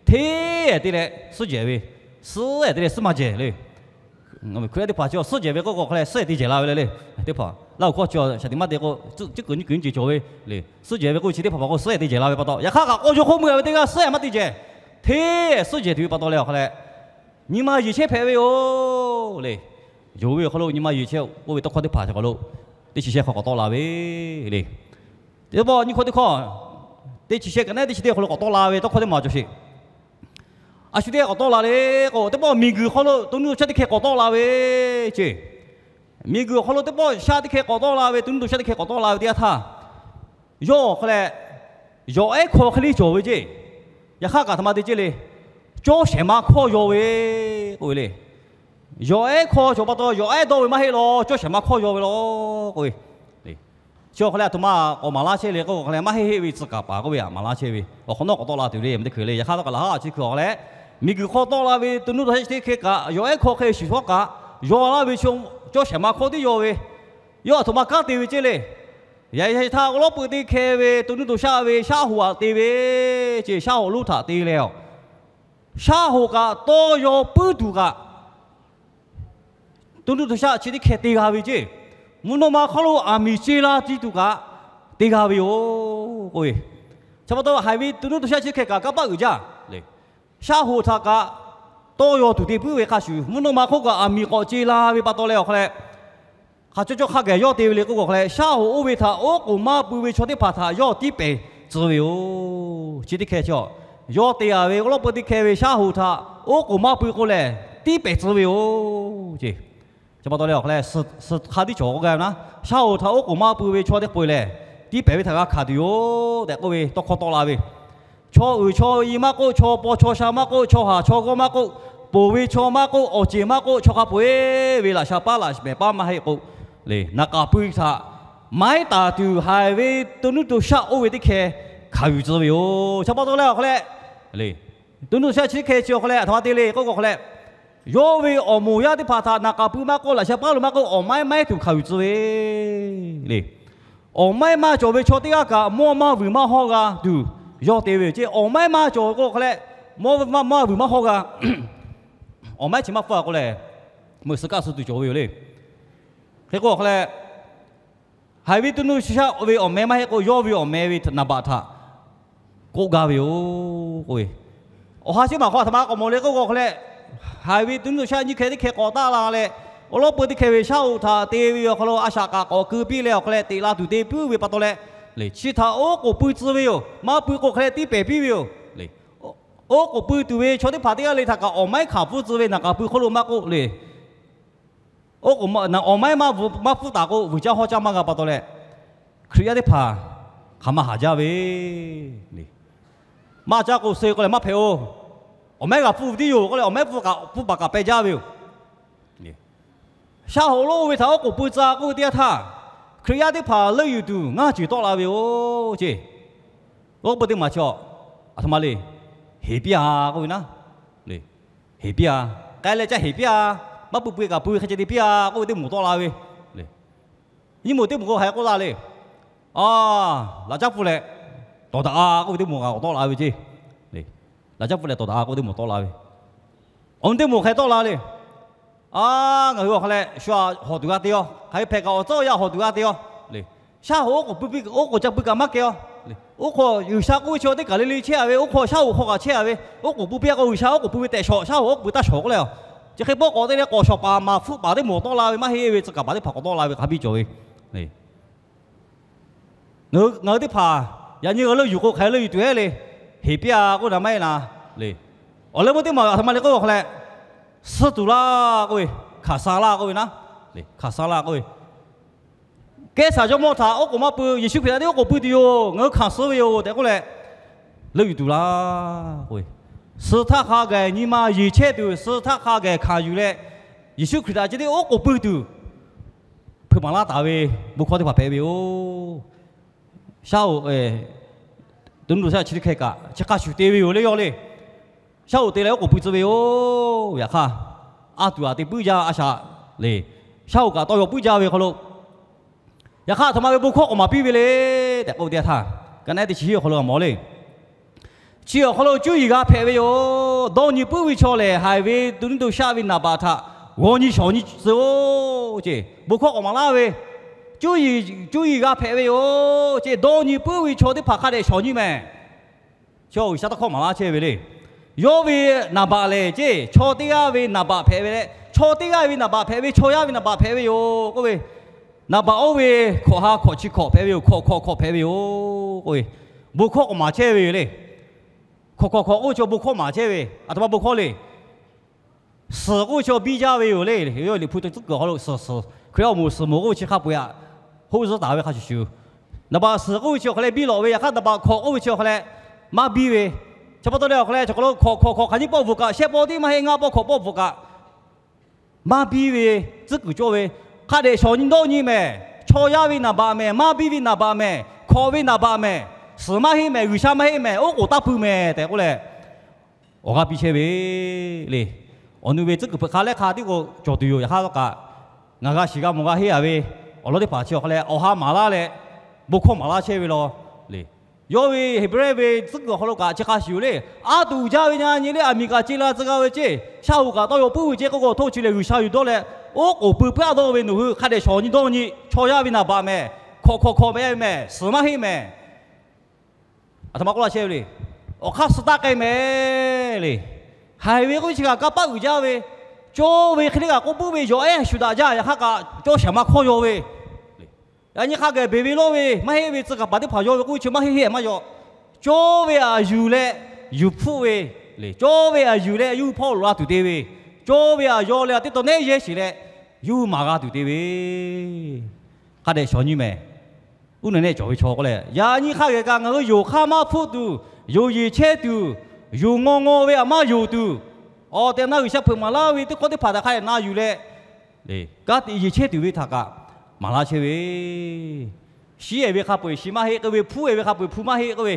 hteˇ-ehˍ te leh suhˉ jehˬ ve, suhˉ-ehˍ te leh suhˉ maˇ jehˬ le. Hkriꞈ yaˇ teˇ hpaˍ chi suhˉ jehˬ ve k'oˆ k'o hk'a leh suhˉ-ehˍ te jehˬ la ve le le. Teˇ hpaˍ Laˇ huˍ hkawˇ chi shaˍ tiꞈ maˇ te k'o, cuˇ kuiˬ nyiˇ kuiˬ nyiˇ ceuˬ cawˬ ve le. Suhˉ jehˬ ve k'oˆ chi teˇ hpaˍ hpaˍ k'o suhˉ-ehˍ te jehˬ la ve pa taw, yaꞈ hk'aˇ kaꞈ k'aw jaw hk'oˆ mui aˬ ve teˇ g'aˇ suhˉ-ehˍ maˇ te jehˬ. Hteˇ-ehˍ suhˉ jehˬ tuˬ ve pa taw leh awˬ hk'a leh, nyi ma yeˬ chehˇ hpehꞈ ve yoˬ le. Yonˍ ve awˬ hk'aw lo nyi ma yeˬ chehˇ k'oˆ ve tawˇ hkawˇ teˇ hpaˍ chi hk'aw lo teˇ chi shehˇ hk'aw k'awꞈ tawˆ la ve le. Teˇ pawˆ nyiˇ hkawˇ teˇ hkawˇ, teˇ chi shehˇ kaꞈ neˉ teˇ chi teˇ awˬ hk'aw lo k'awꞈ tawˆ la ve tawˇ hkawˇ teˇ maˬ cawˬ sheˍ. A shu teˇ g'aˇ k'awꞈ tawˆ la le k'o, teˇ pawˆ miˬguiˬ awˬ hk'aw lo to nuˇ to shaˆ teˇ hkeh k'awꞈ tawˆ la ve ceˇ. Miˬguiˬ awˬ hk'aw lo teˇ pawˆ shaˆ teˇ hkeh k'awꞈ tawˆ la ve, to nuˇ to shaˆ teˇ hkeh k'awꞈ tawˆ la ve teˇ yanˇ htaˇ, yawˇ awˬ hk'a leh yawˬ ehˉ hkawˇ hk'e le cawˬ ve ceˇ. Yaꞈ hk'aˇ kaꞈ htaꞈ ma te ceˇ le, cawˇ shehˍ ma hkawˇ yaw ve k'oˆ ve le. Yawˬ ehˉ hkawˇ cawˬ pa taw, yawˬ ehˉ dawˇ ve maˇ heˆ law, cawˇ shehˍ ma hkawˇ yaw ve law k'oˆ ve. Chi awˬ hk'a leh aˬ htoꞈ ma k'awꞈ maˍ laˇ chehˇ le k'oˆ k'o hk'a leh, maˇ heˆ heˆ ve tcuh kaˍ paˍ k'oˆ ve htaꞈ maˍ laˇ chehˇ ve, awˬ hk'awꞈ nawˉ k'awꞈ tawˆ la tuˬ le, teˇ hkui le. Yaꞈ hk'aˇ htawˇ kaꞈ laˬ haˉ chi hkui awˬ hk'a leh, miˬguiˬ hk'aw tawˆ la ve to nuˇ to shaˆ chi teˇ hkeh kaꞈ yawˬ ehˉ hkawˇ hk'e shiˍ hkawˇ kaꞈ yaw laˇ ve chi, cawˇ shehˍ ma hkawˇ tiˉ yaw ve, yawˇ aˬ htoꞈ ma kanˉ te ve ceˇ le. Yaꞈ hk'aˇ htaˇ awˬ lawˉ peu teˇ hkeh ve to nuˇ to shaˆ ve shaˉ hoꞈ htaꞈ te ve ceˇ, shaˉ hoꞈ lonˉ htaꞈ te leh, shaˉ hoꞈ kaꞈ tawˇ yaw puiˉ tuˬ kaꞈ to nuˇ to shaˆ chi teˇ hkeh te g'a ve ceˇ. Mvuhˇ naw ma hk'aw lo aˬ miˍ ce la ti tuˬ kaꞈ te g'a ve yoˬ k'oˆ ve. Chi pa taw haiˬ ve to nuˇ to shaˆ chi teˇ hkeh kaꞈ kanˇ paˆ uiˍ jaˇ le. Shaˉ hoꞈ htaꞈ kaꞈ tawˇ yaw tuˬ te puiˉ ve hk'a shuˍ, mvuhˇ naw ma hk'oˆ kaꞈ aˬ miˍ k'awꞈ ce la ve pa taw leh awˬ hk'a leh, hk'a cawˇ cawˇ hk'a gaˬ yawˇ te ve le k'oˆ k'o hk'a leh, shaˉ hoꞈ oˇ ve htaꞈ oˉ k'oˍ maˇ pui ve chaw teˇ hpaˍ htaꞈ yawˇ tiˉ pehˍ tcuh ve yoˬ. Chi teˇ hkeh chi, yawˇ te-a ve awˬ lawˉ peu teˇ hkeh ve shaˉ hoꞈ htaꞈ oˉ k'oˍ maˇ pui k'o lehˬ, tiˉ pehˍ tcuh ve yoˬ. Chi pa taw leh awˬ hk'a leh, suh hk'a tiˉ cawˬ k'oˆ gaˇ ve naˉ, shaˉ hoꞈ htaꞈ oˉ k'oˍ maˇ pui ve chaw teˇ hpaˍ lehˬ, tiˉ pehˍ ve htaꞈ g'a hkanˍ tuˬ yoˬ tehꞈ k'oˆ ve tawˇ hkawˇ tawˆ la ve. Chaw uiˍ chaw i maˇ k'oˆ, chaw paw chaw sha maˇ k'oˆ, chaw haˍ chaw g'awˇ maˇ k'oˆ, ponˬ ve chaw maˇ k'oˆ, awˬ ceˬ maˇ k'oˆ, chaw hk'a peu-eˬ ve laꞈ sha paˉ laꞈ mehˍ paˉ maˇ heˆ k'o le, naˍ k'aˍ pui htaꞈ maiˉ taˍ tuˬ haiˬ ve to nuˇ to shaˆ oˇ ve teˇ hkeh hkanˍ yuˬ tcuh ve yoˬ. Chi pa taw leh awˬ hk'a leh, to nuˇ to shaˆ chi teˇ hkeh chi awˬ hk'a leh aˬ htoꞈ ma te le k'oˆ k'o hk'a leh, yawˇ ve awˬ moˍ yaˇ teˇ hpaˍ htaꞈ naˍ k'aˍ pui maˇ k'oˆ, laꞈ sha paˉ lo maˇ k'oˆ, awˬ maiˉ maiˉ tuˬ hkanˍ yuˬ tcuh ve le. Awˬ maiˉ maˇ cawˬ ve chaw teˇ g'aˇ kaꞈ mawˇ maˇ vuiˬ maˇ hawˇ g'a tuˬ yawˇ te ve yoˬ ceˇ. Awˬ maiˉ maˇ cawˬ k'o hk'a leh, mawˇ maˇ vuiˬ maˇ hawˇ g'a. Awˬ maiˉ chi maˇ hpfuhˇ k'o lehˬ, meuꞈ suh kaˆ suh tuˬ cawˬ ve yoˬ le. Hk'e k'o hk'a leh, haiˬ ve to nuˇ to shaˆ ve awˬ meh maˇ heˆ k'o, yawˇ ve awˬ meh ve naˍ baꞈ htaꞈ k'oˆ gaˇ ve yoˬ k'oˆ ve. Awˬ ha chi maˬ hk'aw aˬ htoꞈ ma k'awꞈ mawˬ le k'oˆ k'o hk'a leh, haiˬ ve tu nuˇ to shaˆ nyiˇ hkeh teˇ hkeh k'awꞈ taˆ la leh, awˬ lawˉ peu teˇ hkeh ve shaˉ hoꞈ htaꞈ te ve awˬ hk'aw lo a shaꞈ kaꞈ k'awꞈ keu piˇ leh awˬ hk'aw leh teꞈ la tuˬ te puiˉ ve pa taw leh, chi htaꞈ oˉ k'oˍ pui tcuh ve yoˬ. Maˇ pui k'o hk'aˬ leh tiˇ pehˍ piˇ ve yoˬ. Oˉ k'oˍ pui tuˬ ve chaw teˇ hpaˍ teˇ g'aˇ le htaꞈ kaꞈ awˬ maiˉ hkanˍ pfuhˇ tcuh ve naˍ k'aˍ pui hk'oˆ lo maˇ k'oˆ le. Oˉ k'oˍ, awˬ maiˉ maˇ pfuhˇ taˍ k'o vuiˬ caˇ hawˉ caˇ maˇ g'a pa taw leh, Hkriꞈ yaˇ teˇ hpaˍ hk'aˬ ma haˍ jaˇ ve le. Maˇ caˇ k'o suh k'oˆ leh maˇ hpehꞈ-oˬ. Awˬ maiˉ g'a pfuhˇ ve tiˉ yoˬ k'oˆ leh awˬ maiˉ pfuhˇ kaꞈ pfuhˇ paˍ kaꞈ peh jaˇ ve yoˬ. Shaˉ hoꞈ lonˉ ve htaꞈ oˉ k'oˍ pui tcuh k'oˆ ve teˇ yanˇ htaˇ, Hkriꞈ yaˇ teˇ hpaˍ leuˆ yuˬ tuˬ ngaˇ ceuˬ tawˆ la ve yoˬ ceˇ. Oˉ k'oˍ pui teˇ maˬ chi a, aˬ htoꞈ ma le, heˍ piˇ-a k'oˆ ve naˉ le. Heˍ piˇ-a. K'ai leh ca heˍ piˇ-a. Maˇ pui pui kaꞈ pui hk'e ceh te piˇ-a k'oˆ ve teˇ moˍ tawˆ la ve le. Nyiˇ moˍ teˇ moˍ k'o hk'aˬ hk'e k'oˆ la le. A, laꞈ caˉ pfuhˇ leh tawˍ daꞈ-a k'oˆ ve teˇ moˍ kaꞈ k'awꞈ tawˆ la ve ceˇ. Laꞈ caˉ pfuhˇ leh tawˍ daꞈ-a k'oˆ ve teˇ moˍ tawˆ la ve. Awˬ nyi teˇ moˍ hk'aˬ hk'e tawˆ la le. A, ngaˬ hui awˬ hk'aw leh shu-a hawˬ tuˬ g'a te-a. Hk'aˬ hk'e hpehꞈ kaꞈ awˬ tcuhˉ awˬ yanˇ hawˬ tuˬ g'a te-a le. Shaˉ hoꞈ oˉ k'oˍ pui, oˉ k'oˍ ca pui kaꞈ maˇ keh-a le. Oˉ hk'aw G'uiˬsha k'oˆ ve chi teˇ kaˬ le le chehˇ-a ve, oˉ hk'aw shaˉ hoꞈ hk'aw kaꞈ chehˇ-a ve, oˉ k'oˍ pui piˇ-a k'o G'uiˬsha oˉ k'oˍ pui ve tehꞈ shawˍ, shaˉ hoꞈ oˉ k'oˍ pui taˇ shawˍ k'oˆ leh-a. Chi hk'e pawˆ k'awꞈ te leh k'awꞈ shawˍ paˍ maˍ hpfuhˆ paˍ teˇ moˍ tawˆ la ve, maˇ heˆ ve tcuh kaˍ paˍ teˇ hpaˍ k'awꞈ tawˆ la ve hk'a biˇ cawˬ ve le. Ngaˬ hui teˇ hpaˍ yaꞈ nyi g'a leuˆ yuˬ k'o hk'aˬ hk'e leuˆ yuˬ tuˬ heˆ le. Heˍ piˇ-a k'oˆ naˍ maˇ heˆ naˍ le. Awˬ leh meuˇ teˇ maˬ aˬ htoꞈ ma le k'oˆ ve awˬ hk'aw leh, suh tuˬ laˇ k'oˆ ve, hkanˍ suh laˇ k'oˆ ve naˉ, hkanˍ suh laˇ k'oˆ ve, Kehˉsaˍ jawˇmawˇ htaꞈ oˉ k'oˍ maˇ pui, Yeˍsuˆ Hkriꞈ htaꞈ tiˉ oˉ k'oˍ pui tuˬ yoˬ. Ngaˬ hui hkanˍ suh ve yoˬ tehꞈ k'oˆ leh, leuˆ yuˬ tuˬ laˇ k'oˆ ve, suh htaˇ hk'a gaˬ nyi ma yeˬ chehˇ tuˬ, suh htaˇ hk'a gaˬ hkanˍ yuˬ leh, Yeˍsuˆ Hkriꞈ htaꞈ chi teˇ oˉ k'oˍ pui tuˬ hpeuꞈ maˍ laˇ taˍ ve bon hkawˇ teˇ hpaˍ hpehꞈ ve yoˬ. Shaˉ hoꞈ, to nuˇ to shaˆ chi teˇ hkeh kaꞈ chi hk'a shuˍ te ve yoˬ le yawˇ le. Shaˉ hoꞈ te leh oˉ k'oˍ pui tcuh ve yoˬ. Yaꞈ hk'aˇ, a tuˬ aꞈ te puiˉ jaˇ a shaꞈ le. Shaˉ hoꞈ kaꞈ tawˇ yaw puiˉ jaˇ ve hk'aw lo, yaꞈ hk'aˇ aˬ htoꞈ ma ve bon hkawˇ k'awꞈ maˍ piˇ ve le tehꞈ k'oˆ ve teˇ yanˇ htaˇ, ka naˉ teˇ chi hiˉ awˬ hk'aw lo g'a mawˬ le. Chi awˬ hk'aw lo cuˇ yiˍ g'a hpehꞈ ve yoˬ. Dawˇ nyi puiˉ ve chaw lehˬ, haiˬ ve to nuˇ to shaˆ ve naˍ baꞈ htaꞈ g'aw nyi shawˍ nyi tcuh-oˬ ceˇ. Bon hkawˇ k'awꞈ maˍ laˇ ve, cuˇ yiˍ, cuˇ yiˍ g'a hpehꞈ ve yoˬ ceˇ. Dawˇ nyi puiˉ ve chaw teˇ hpaˍ hk'a dehꞈ shawˍ nyi mehˍ. Chaw G'uiˬsha tawˇ hkawˇ maˍ laˇ chehˇ ve le. Yawˇ ve naˍ baꞈ lehˬ ceˇ, chaw teˇ g'aˇ ve naˍ baꞈ hpehꞈ ve leh, chaw teˇ g'aˇ ve naˍ baꞈ hpehꞈ ve, chaw yaˇ ve naˍ baꞈ hpehꞈ ve yoˬ k'oˆ ve, naˍ baꞈ oˇ ve hkawꞈ ha hkawꞈ chi hkawꞈ hpehꞈ ve yoˬ. Hkawꞈ hkawꞈ hkawꞈ hpehꞈ ve yoˬ k'oˆ ve, bon hkawˇ k'awꞈ maˍ chehˇ ve yoˬ le. Hkawꞈ hkawꞈ hkawꞈ k'oˆ ve chaw bon hkawˇ maˍ chehˇ ve, aˬ htoꞈ ma bon hkawˇ le. Suhˍ k'oˆ ve chaw biˇ jaˇ ve yoˬ le. Yawˇ Liꞈ hpu tcuhˉ kuiˬ awˬ hk'aw lo suhˍ, suhˍ, Hkriꞈ awˬ moˍ suhˍ moˍ k'oˆ ve chi hk'a peu-eˬ aꞈ hoˆ zuhˉ taˍ ve hk'a shuˍ shuˍ, naˍ baꞈ suhˍ k'oˆ ve chi awˬ hk'aw leh biˇ lawꞈ ve, yaꞈ hk'aˇ naˍ baꞈ hkawꞈ k'oˆ ve chi awˬ hk'aw leh maˇ biˇ ve, chi pa taw leh awˬ hk'aw leh chaw hk'aw lo hkawꞈ hkawꞈ hkawꞈ hk'aˬ nyi pawˆ bvuhꞈ kaꞈ shehˆ pawˆ tiˉ maˇ heˆ, ngaˇ pawˆ hkawꞈ pawˆ bvuhꞈ kaꞈ maˇ biˇ ve, tcuhˉ kuiˬ cawˇ ve, hk'a dehꞈ shawˍ nyi dawˇ nyi mehˍ. Chaw yaˇ ve naˍ baꞈ mehˍ, maˇ biˇ ve naˍ baꞈ mehˍ, hkawꞈ ve naˍ baꞈ mehˍ, suhˍ maˇ heˆ mehˍ, G'uiˬsha maˇ heˆ mehˍ, oˉ k'oˍ taˇ pui mehˍ tehꞈ k'oˆ leh, awˬ g'aˇ piˇ chehˇ ve le. Awˬ nu ve tcuhˉ kuiˬ hpeuꞈ hk'a lehˉ hk'a tiˉ k'o cawˬ tuˬ yoˬ. Yaꞈ hk'aˇ k'aꞈ ngaˬ g'a shiˍ g'a mawˬ g'a henˇ-a ve awˬ lawn teˇ hpaˍ chi awˬ hk'aw leh awˬ ha maˍ laˇ leh, bon hkawˇ maˍ laˇ chehˇ ve law le. Yawˇ ve Heˍbrehˇ ve tcuhˉ kuiˬ awˬ hk'aw lo kaꞈ chi hk'a shuˍ yoˬ le. A tuꞈ jaˇ ve nyi le, aˬ miˍ kaꞈ ce la tcuh g'a ve ceˇ, shaˉ hoꞈ kaꞈ tawˇ yaw puiˉ ve ceˇ k'oˆ k'o, htoˇ chi lehˬ G'uiˬsha yuˬ dawˇ leh, oˉ k'oˍ pui puiˉ a dawˇ ve nawˬ hui hk'a dehꞈ shawˍ nyi dawˇ nyi, chaw yaˇ ve naˍ baꞈ mehˍ, hkawꞈ hkawꞈ hkawꞈ mehˍ, suhˍ maˇ heˆ mehˍ, aˬ htoꞈ ma k'oˆ laˇ chehˇ ve le. Awˬ hk'aˇ suh taˇ k'ai mehˍ le. Haiˬ ve k'oˆ ve chi kaꞈ kanˇ paˆ uiˍ jaˇ ve, cawˇ ve hk'e le kaꞈ k'oˆ puiˉ ve, yawˬ ehˉ shuˍ daꞈ jaˇ. Yaꞈ hk'aˇ kaꞈ cawˇ shaˍ ma hkawˇ yaw ve, yaꞈ nyi hk'a gaˬ beˬ ve lawˇ ve maˇ heˆ ve tcuh kaˍ paˍ teˇ hpaˍ yaw ve k'oˆ ve chi maˇ heˆ heˆ maˇ yaw. Cawˇ ve aˬ yuˬ leh yuˬ hpfuhˆ ve le. Cawˇ ve aˬ yuˬ leh yawˇ hui hpawˇ loꞈ la tuˬ te ve, cawˇ ve aˬ yaw leh teˇ taw nehˉ yehˇ sheˍ leh yawˇ hui maˍ g'a tuˬ te ve, hk'a dehꞈ shawˍ nyi mehˍ. Uˉ naˍ nehˆ cawˬ ve chaw k'oˆ leh, yaꞈ nyi hk'a geh kaꞈ ngaˬ hui yonˍ hk'aˇ maˇ hpfuhˆ tuˬ, yonˍ yeˬ chehˇ tuˬ, yonˍ ngaw ngaw ve aꞈ maˇ yonˍ tuˬ, awˬ tehˬ awˬ na G'uiˬsha hpeuꞈ maˍ laˇ ve teˇ hkawˇ teˇ hpaˍ htaꞈ hk'a dehꞈ na yuˬ leh, kanˉ te yeˬ chehˇ tuˬ ve htaꞈ kaꞈ maˍ laˇ chehˇ ve, shiˉ-ehˍ ve hk'a peu-eˬ shiˍ maˇ heˆ k'oˆ ve, hpuˇ-ehˍ ve hk'a peu-eˬ hpu maˇ heˆ k'oˆ ve,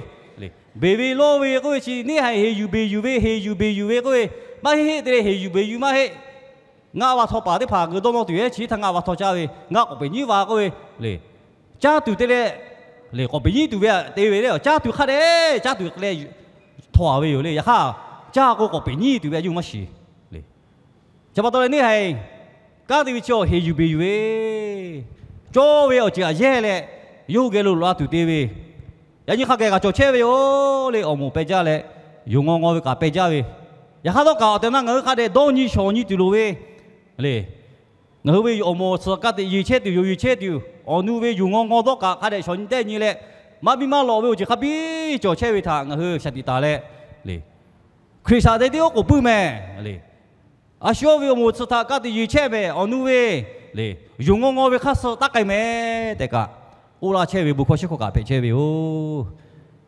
beˬ ve lawˇ ve k'oˆ ve chi neˇ haiˬ heˍ yuˬ beˬ yuˬ ve, heˍ yuˬ beˬ yuˬ ve k'oˆ ve, maˇ heˆ heˆ te leh heˍ yuˬ beˬ yuˬ maˇ heˆ. Ngaˆ va htaw paˍ teˇ hpaˍ geu dawˇ nawˇ tuˬ ehˉ chi htaˇ ngaˆ va htaw caˇ ve, ngaˆ k'awꞈ peꞈ nyiˉ va k'oˆ ve le. Caˇ tuˬ te leh, le k'awꞈ peꞈ nyiˉ tuˬ ve te ve le. Caˇ tuˬ hk'a dehꞈ caˇ tuˬ leh htaw-a ve yoˬ le. Yaꞈ hk'aˇ, caˇ k'o k'awꞈ peꞈ nyiˉ tuˬ ve a yuˇ maˇ shiˍ le. Chi pa taw leh neˇ haiˬ kanˉ te ve chi awˬ heˍ yuˬ beˬ yuˬ ve, cawˇ ve awˬ ceuˬ aꞈ yehˇ leh, yawˇ hui geh lo loꞈ-a tuˬ te ve, yaꞈ nyi hk'a geh kaꞈ cawˬ chehˇ ve yoˬ le. Awˬ moˍ peh jaˇ leh, yonˍ ngaw ngaw ve kaꞈ peh jaˇ ve, Yaꞈ hk'aˇ htawˇ kaꞈ awˬ tehˬ awˬ na ngaˬ hui hk'a dehꞈ dawˇ nyi shawˍ nyi tuˬ loˍ ve le. Ngaˬ hui ve awˬ moˍ awˬ tsuhꞈ ka tiꞈ yeˬ chehˇ tuˬ, yoˬ yeˬ chehˇ tuˬ, awˬ nu ve yonˍ ngaw ngaw dawˇ kaꞈ hk'a dehꞈ shawˍ nyi tehˆ nyi leh, maˇ biˇ maˇ lawꞈ ve awˬ ceuˬ hk'a biˇ cawˬ chehˇ ve htaꞈ ngaˬ hui shaˍ tiꞈ taˍ leh, Hkriꞈ shaꞈ teꞈ tiˉ oˉ k'oˍ puiˉ mehˍ le. A shu yawˇ ve awˬ moˍ awˬ tsuhꞈ htaꞈ ka tiꞈ yeˬ chehˇ mehˍ, awˬ nu ve le, yonˍ ngaw ngaw ve hk'aˇ suh taˇ k'ai mehˍ tehꞈ kaꞈ, k'oˆ laˇ chehˇ ve bon hkawˇ shiˉ hkawˇ kaꞈ hpehꞈ chehˇ ve yoˬ.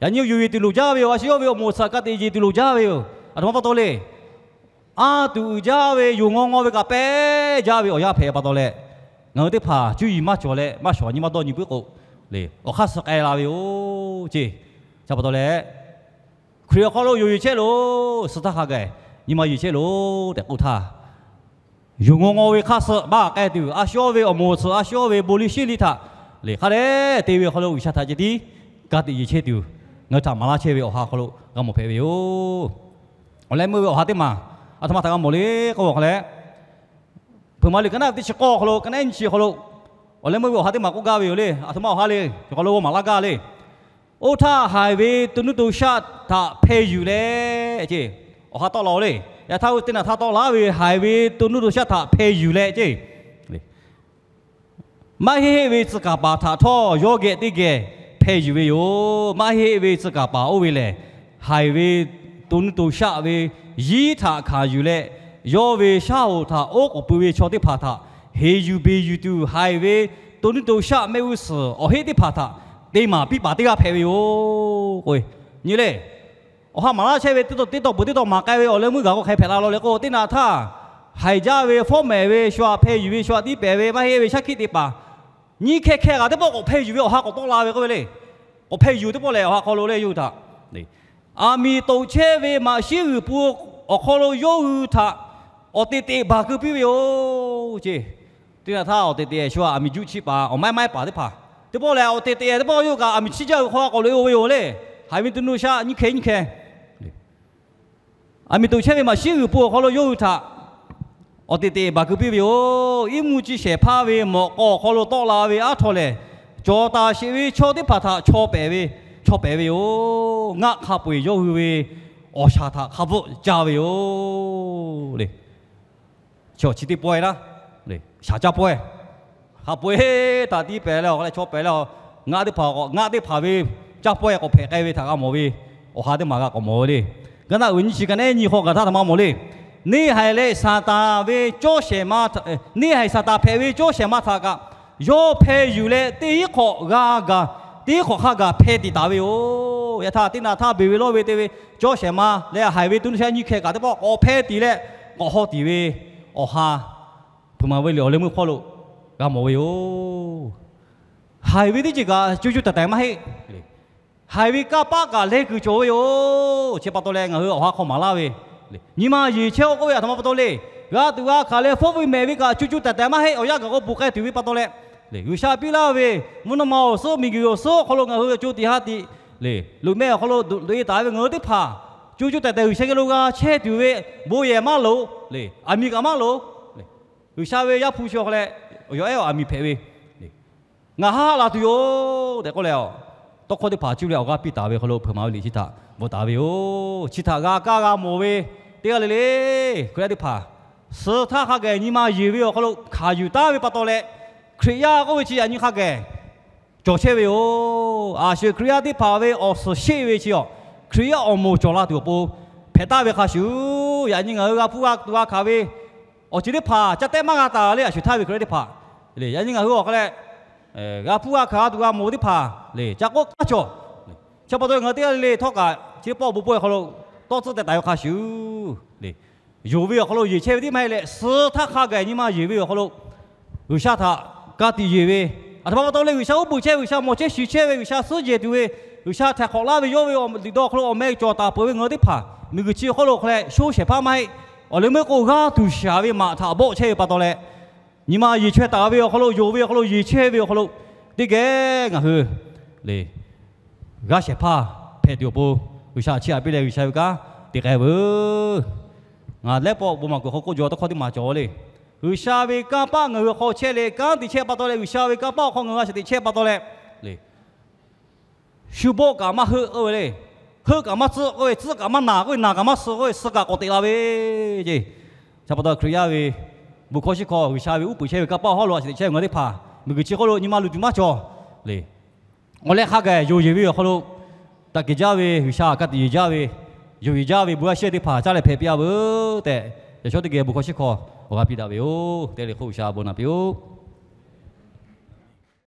Yaꞈ nyi yoˬ yeˬ tuˬ loˍ jaˇ ve yoˬ. A shu yawˇ ve awˬ moˍ awˬ tsuhꞈ ka tiꞈ yeˬ tuˬ loˍ jaˇ ve yoˬ. Aˬ htoꞈ ma pa taw le. A tuꞈ uiˍ jaˇ ve yonˍ ngaw ngaw ve kaꞈ pehˉ jaˇ ve awˬ yanˇ hpehꞈ pa taw leh, ngaˬ hui teˇ hpaˍ cuˇ yiˍ maˇ cawˬ leh maˇ shawˍ nyi maˇ dawˇ nyi puiˉ k'o le, awˬ hk'aˇ suh k'ai la ve yoˬ ceˇ. Chi pa taw leh, Hkriꞈ awˬ hk'aw lo yoˬ yeˬ chehˇ loˬ, suh htaˇ hk'a gaˬ nyi ma yeˬ chehˇ loˬ tehꞈ k'oˆ htaˇ, yonˍ ngaw ngaw ve hk'aˇ suh maˇ k'ai tuˬ, a shu yawˇ ve awˬ moˍ awˬ tsuhꞈ, a shu yawˇ ve bon liˇ shiˉ liˇ htaꞈ le hk'a dehꞈ te ve awˬ hk'aw lo G'uiˬsha htaꞈ ceh tiˉ ka tiꞈ yeˬ chehˇ tuˬ, ngaˬ hui htaꞈ maˍ laˇ chehˇ ve awˬ ha hk'aw lo g'a mawˬ hpehꞈ ve yoˬ. Awˬ leh meuˇ ve awˬ ha teˇ maˬ aˬ htoꞈ ma htaꞈ g'a mawˬ le k'oˆ ve awˬ hk'a leh, Hpeuꞈ maˍ liꞈ ka naˆ teˇ chi k'awˇ awˬ hk'aw lo, ka naˆ nyiˇ chi awˬ hk'aw lo, awˬ leh meuˇ ve awˬ ha teˇ maˬ k'oˆ gaˇ ve yoˬ le. Aˬ htoꞈ ma awˬ ha le, awˬ hk'aw lo g'a maˍ laˇ gaˇ le. Oˇ htaˇ haiˬ ve to nuˇ to shaˆ htaꞈ hpeh yuˬ leh ceˇ, awˬ ha tawˆ la-o le. Yaꞈ htaˇ teˇ naꞈ htaˇ tawˆ laˇ ve haiˬ ve to nuˇ to shaˆ htaꞈ hpeh yuˬ leh ceˇ, maˇ heˆ heˆ ve tcuh kaˍ paˍ htaꞈ htawˇ yawˇ geh teˇ geh hpeh yuˬ ve yoˬ. Maˇ heˆ heˆ ve tcuh kaˍ paˍ oˇ ve lehˬ, haiˬ ve to nuˇ to shaˆ ve yiˉ htaꞈ hkanˍ yuˬ leh, yawˇ ve shaˉ hoꞈ htaꞈ oˉ k'oˍ pui ve chaw teˇ hpaˍ htaꞈ heˍ yuˬ beˬ yuˬ tuˬ, haiˬ ve to nuˇ to shaˆ mehˆ g'uˇ suhˍ awˬ heˆ teˇ hpaˍ htaꞈ te maˍ piˇ paˍ teˇ g'aˇ hpehꞈ ve yoˬ k'o, nyi le. Awˬ ha maˍ laˇ chehˇ ve teˇ taw peuˬ teˇ taw maˍ k'ai ve awˬ leh meuˇ gaˬ k'o hk'aˬ hk'e hpehꞈ la law le k'o, teˇ naꞈ htaˇ haiˬ jaˇ ve fawˉ mehˍ ve shu aꞈ hpeh yuˬ ve shu aꞈ tiˉ pehˍ ve maˇ heˆ ve shaˉ hkiˆ te paˍ nyiˇ hkeh hkeh g'aꞈ teˇ pawˆ k'awꞈ hpeh yuˬ ve awˬ ha k'awꞈ tawˆ la ve k'oˆ ve le. K'awꞈ hpeh yuˬ teˇ pawˆ lehˬ, awˬ ha hk'aw lo leh yawˇ hui htaꞈ aˬ miˍ toꞈ chehˇ ve maꞈ shiˉ g'uiˬ pun awˬ hk'aw lo yawˇ hui htaꞈ awˬ teꞈ teꞈ baˬ keu piˇ ve yoˬ ceˇ. Teˇ naꞈ htaˇ awˬ teꞈ teꞈ shu aꞈ miˍ juˆ chiˇ paˍ awˬ maiˉ maiˉ paˍ teˇ hpaˍ teˇ pawˆ lehˬ, awˬ teꞈ teꞈ teˇ pawˆ yawˇ hui kaꞈ aˬ miˍ chiˇ jaˇ ve hk'aw k'awꞈ loꞈ-e-o ve yoˬ le. Haiˬ ve to nuˇ shaˆ nyiˇ hkeh nyiˇ hkeh aˬ miˍ toꞈ chehˇ ve maꞈ shiˉ g'uiˬ pun awˬ hk'aw lo yawˇ hui htaꞈ awˬ teꞈ teꞈ baˬ keu piˇ ve yoˬ. Iˉ mvuhˇ chi shehˍ hpaˇ ve mawꞈ k'aw awˬ hk'aw lo tawˆ la ve aˉ htaw lehˬ, cawˬ taˍ sheˍ ve chaw teˇ hpaˍ htaꞈ chaw pehˍ ve, chaw pehˍ ve yoˬ. Ngaˆ hk'a peu-eˬ yawˇ hui ve awˬ shaˍ htaꞈ hk'a bvuhˆ caˇ ve yoˬ le. Chi awˬ chi teˇ pawehˇ naˉ, shaˍ caˇ pawehˇ, hk'a peu-eˬ htaꞈ tiˉ pehˍ leh awˬ hk'a leh chaw pehˍ leh, ngaˆ teˇ hpaˍ k'awꞈ ngaˆ teˇ hpaˍ ve caˇ pawehˇ k'awꞈ hpehꞈ k'ai ve htaꞈ g'a mawˬ ve, awˬ ha teˇ maˬ g'a k'awꞈ mawˬ ve le. Gaˇ naˆ uiˍ nyiˇ chi ka naˆ ehˉ nyiˇ hk'aw gaˬ htaˇ htaꞈ ma mawˬ le. Neˇ haiˬ leh Saˍtanˍ ve cawˇ shehˍ ma, neˇ haiˬ Saˍtanˍ hpehꞈ ve cawˇ shehˍ ma htaꞈ kaꞈ yawˇ hpeh yuˬ leh teˇ hinˉ hk'awꞈ g'a gaˬ, teˇ hinˉ hk'awꞈ hk'a gaˬ hpeh tiꞈ taˍ ve yoˬ. Yaꞈ htaˇ teˇ naꞈ htaˇ beˬ ve lawˇ ve te ve cawˇ shehˍ ma leh haiˬ ve to nuˇ shaˆ nyiˇ hkeh kaꞈ teˇ pawˆ k'awꞈ hpeh tiꞈ leh k'awꞈ haw tiꞈ ve awˬ ha, hpeuꞈ maˍ ve liꞈ awˬ leh meuˇ hk'aw lo g'a mawˬ ve yoˬ. Haiˬ ve teˇ ceuˬ kaꞈ co co taiˍ taiˍ maˇ heˆ. Haiˬ ve kanˇ paˆ kaꞈ leh kuiˬ cawˬ ve yoˬ. Chi pa taw leh ngaˬ hui awˬ ha hk'aw maˍ laˇ ve, nyi ma yeˬ chehˇ-o k'oˆ ve aˬ htoꞈ ma pa taw le. G'a tuꞈ g'a hkanˍ leh fawˉ ve mehˍ ve kaꞈ co co taiˍ taiˍ maˇ heˆ. Awˬ yanˇ gaˬ k'o bvuhꞈ k'ai tuˬ ve pa taw leh, G'uiˬsha piˇ laˇ ve mvuhˇ naw ma awˬ suhˉ, miˬguiˬ awˬ suhˉ awˬ hk'aw lo ngaˬ hui co tiꞈ ha tiꞈ le, loꞈ mehˆ awˬ hk'aw lo loꞈ-e taˍ ve ngaˬ hui teˇ hpaˍ co co taiˍ taiˍ G'uiˬsha geh lo g'a chehˇ tuˬ ve bon yehˬ maˇ loˍ le, aˬ miˍ kaꞈ maˇ loˍ. G'uiˬsha ve Yaˇ hpu chi awˬ hk'aw leh awˬ yaw ehˉ awˬ aˬ miˍ hpehꞈ ve, ngaˬ haˆ haˆ la tuˬ yoˬ tehꞈ k'oˆ leh, tawˇ hkawˇ teˇ hpaˍ cuˇ leh awˬ g'aˇ piˇ taˍ ve hk'aw lo hpeuꞈ maˍ ve liꞈ chi htaꞈ bvuhꞈ taˍ ve yoˬ. Chi htaꞈ g'a kaˇ g'a mawˬ ve teˇ g'aˇ le le, Hkriꞈ yaˇ teˇ hpaˍ suh htaˇ hk'a gaˬ nyi ma yeˬ ve awˬ hk'aw lo hkanˍ yuˬ taˍ ve pa taw leh, Hkriꞈ yaˇ k'oˆ ve chi yaꞈ nyi hk'a gaˬ cawˬ chehˇ ve yoˬ. Aˬ shuˍ Hkriꞈ yaˇ teˇ hpaˍ ve awˬ suhˍ sheˆ ve chi awˬ, Hkriꞈ yaˇ awˬ moˍ cawˬ la tuˬ awˬ pon hpehꞈ taˍ ve hk'a shuˍ, yaꞈ nyi ngaˬ hui g'a hpuˇ g'a tuꞈ g'a hkanˍ ve awˬ ceuˬ teˇ hpaˍ ca tehˆ maˇ g'a taˍ le. Aˬ shuˍ htaˇ ve Hkriꞈ yaˇ teˇ hpaˍ le, yaꞈ nyi ngaˬ hui awˬ hk'a leh g'a hpuˇ g'a hkanˍ g'a tuꞈ g'a mawˬ teˇ hpaˍ le, ca k'oˆ taˇ cawˬ. Chi pa taw ngaˬ hui teˇ g'aˇ le le htawˇ kaꞈ chi teˇ pawˆ bon pawehˇ awˬ hk'aw lo tawˇ tcuhˉ teh taˍ ve hk'a shuˍ le, yonˍ ve awˬ hk'aw lo yeˬ chehˇ ve tiˉ maˇ heˆ leh, suh htaˇ hk'a gaˬ nyi ma yeˬ ve awˬ hk'aw lo G'uiˬsha htaꞈ ka tiꞈ yeˬ ve, aˬ htoꞈ ma pa taw leh G'uiˬsha uˉ peunˍ chehˇ ve, G'uiˬsha mawˬ chehˇ shiˍ chehˇ ve, G'uiˬsha suhˉ jehˬ tuˬ ve, G'uiˬsha htaiˍ hk'awꞈ laˇ ve yawˇ ve awˬ liꞈ dawˇ hk'aw lo awˬ meh cawˬ taˍ peuˬ ve ngaˬ hui teˇ hpaˍ miˬguiˬ chi hk'oˆ lo hk'a leh shoˉ shehˍ hpaˇ maˇ heˆ. Awˬ leh meuˇ k'o g'aˇ tuˬ shaˍ ve maꞈ htaꞈ bawˆ chehˇ ve pa taw leh, nyi ma yeˬ chaweh taˍ ve awˬ hk'aw lo, yonˍ ve awˬ hk'aw lo yeˬ chehˇ ve awˬ hk'aw lo teˇ geh ngaˬ hui le g'aˇ shehˍ hpaˇ hpehꞈ tuˬ awˬ pon G'uiˬsha chiˇ aꞈ piˇ leh G'uiˬsha ve kanˉ te k'ai veuˬ. Ngaˬ lehˉ pawˆ bon maˬ kuiˬ hk'aw k'oˆ jaw tawˇ hkawˇ teˇ maˬ cawˬ le. G'uiˬsha ve kanˇ paˆ ngaˬ hui hk'aw chehˇ leh kanˉ te chehˇ pa taw leh, G'uiˬsha ve kanˇ paˆ awˬ hk'aw ngaˬ hui a shaꞈ teꞈ chehˇ pa taw leh le, shu bawˆ kaꞈ maˇ heuˆ k'oˆ ve le. Hpuiˇ kaꞈ maˇ tcuhˆ k'oˆ ve, tcuhˆ kaꞈ maˇ naˬ k'oˆ ve, naˬ kaꞈ maˇ suh k'oˆ ve, suh kaꞈ k'awꞈ teꞈ la ve ceˇ. Chi pa taw Hkriꞈ yaˇ ve bon hkawˇ shiˉ hkawˇ, G'uiˬsha ve uˉ peunˍ chehˇ ve kanˇ paˆ awˬ hawˉ lo a shu teꞈ chehˇ ve ngaˬ teˇ hpaˍ miˬguiˬ chi hk'oˆ lo nyi ma luˬ tuˬ maˇ cawˬ le. Awˬ leh hk'a gaˬ yonˍ yeˬ ve awˬ hk'aw lo, taꞈ kehˬ jaˇ ve G'uiˬsha, ka tiꞈ yeˬ jaˇ ve, yonˍ yeˬ jaˇ ve bon yaˇ shehˇ teˇ hpaˍ caˇ leh hpehꞈ piˇ-a veuˬ tehꞈ, yaꞈ shawˉ teˇ geh bon hkawˇ shiˉ hkawˇ awˬ g'a piˇ daꞈ ve yoˬ tehꞈ, le hk'oˆ G'uiˬsha bon naˍ piˇ-oˆ.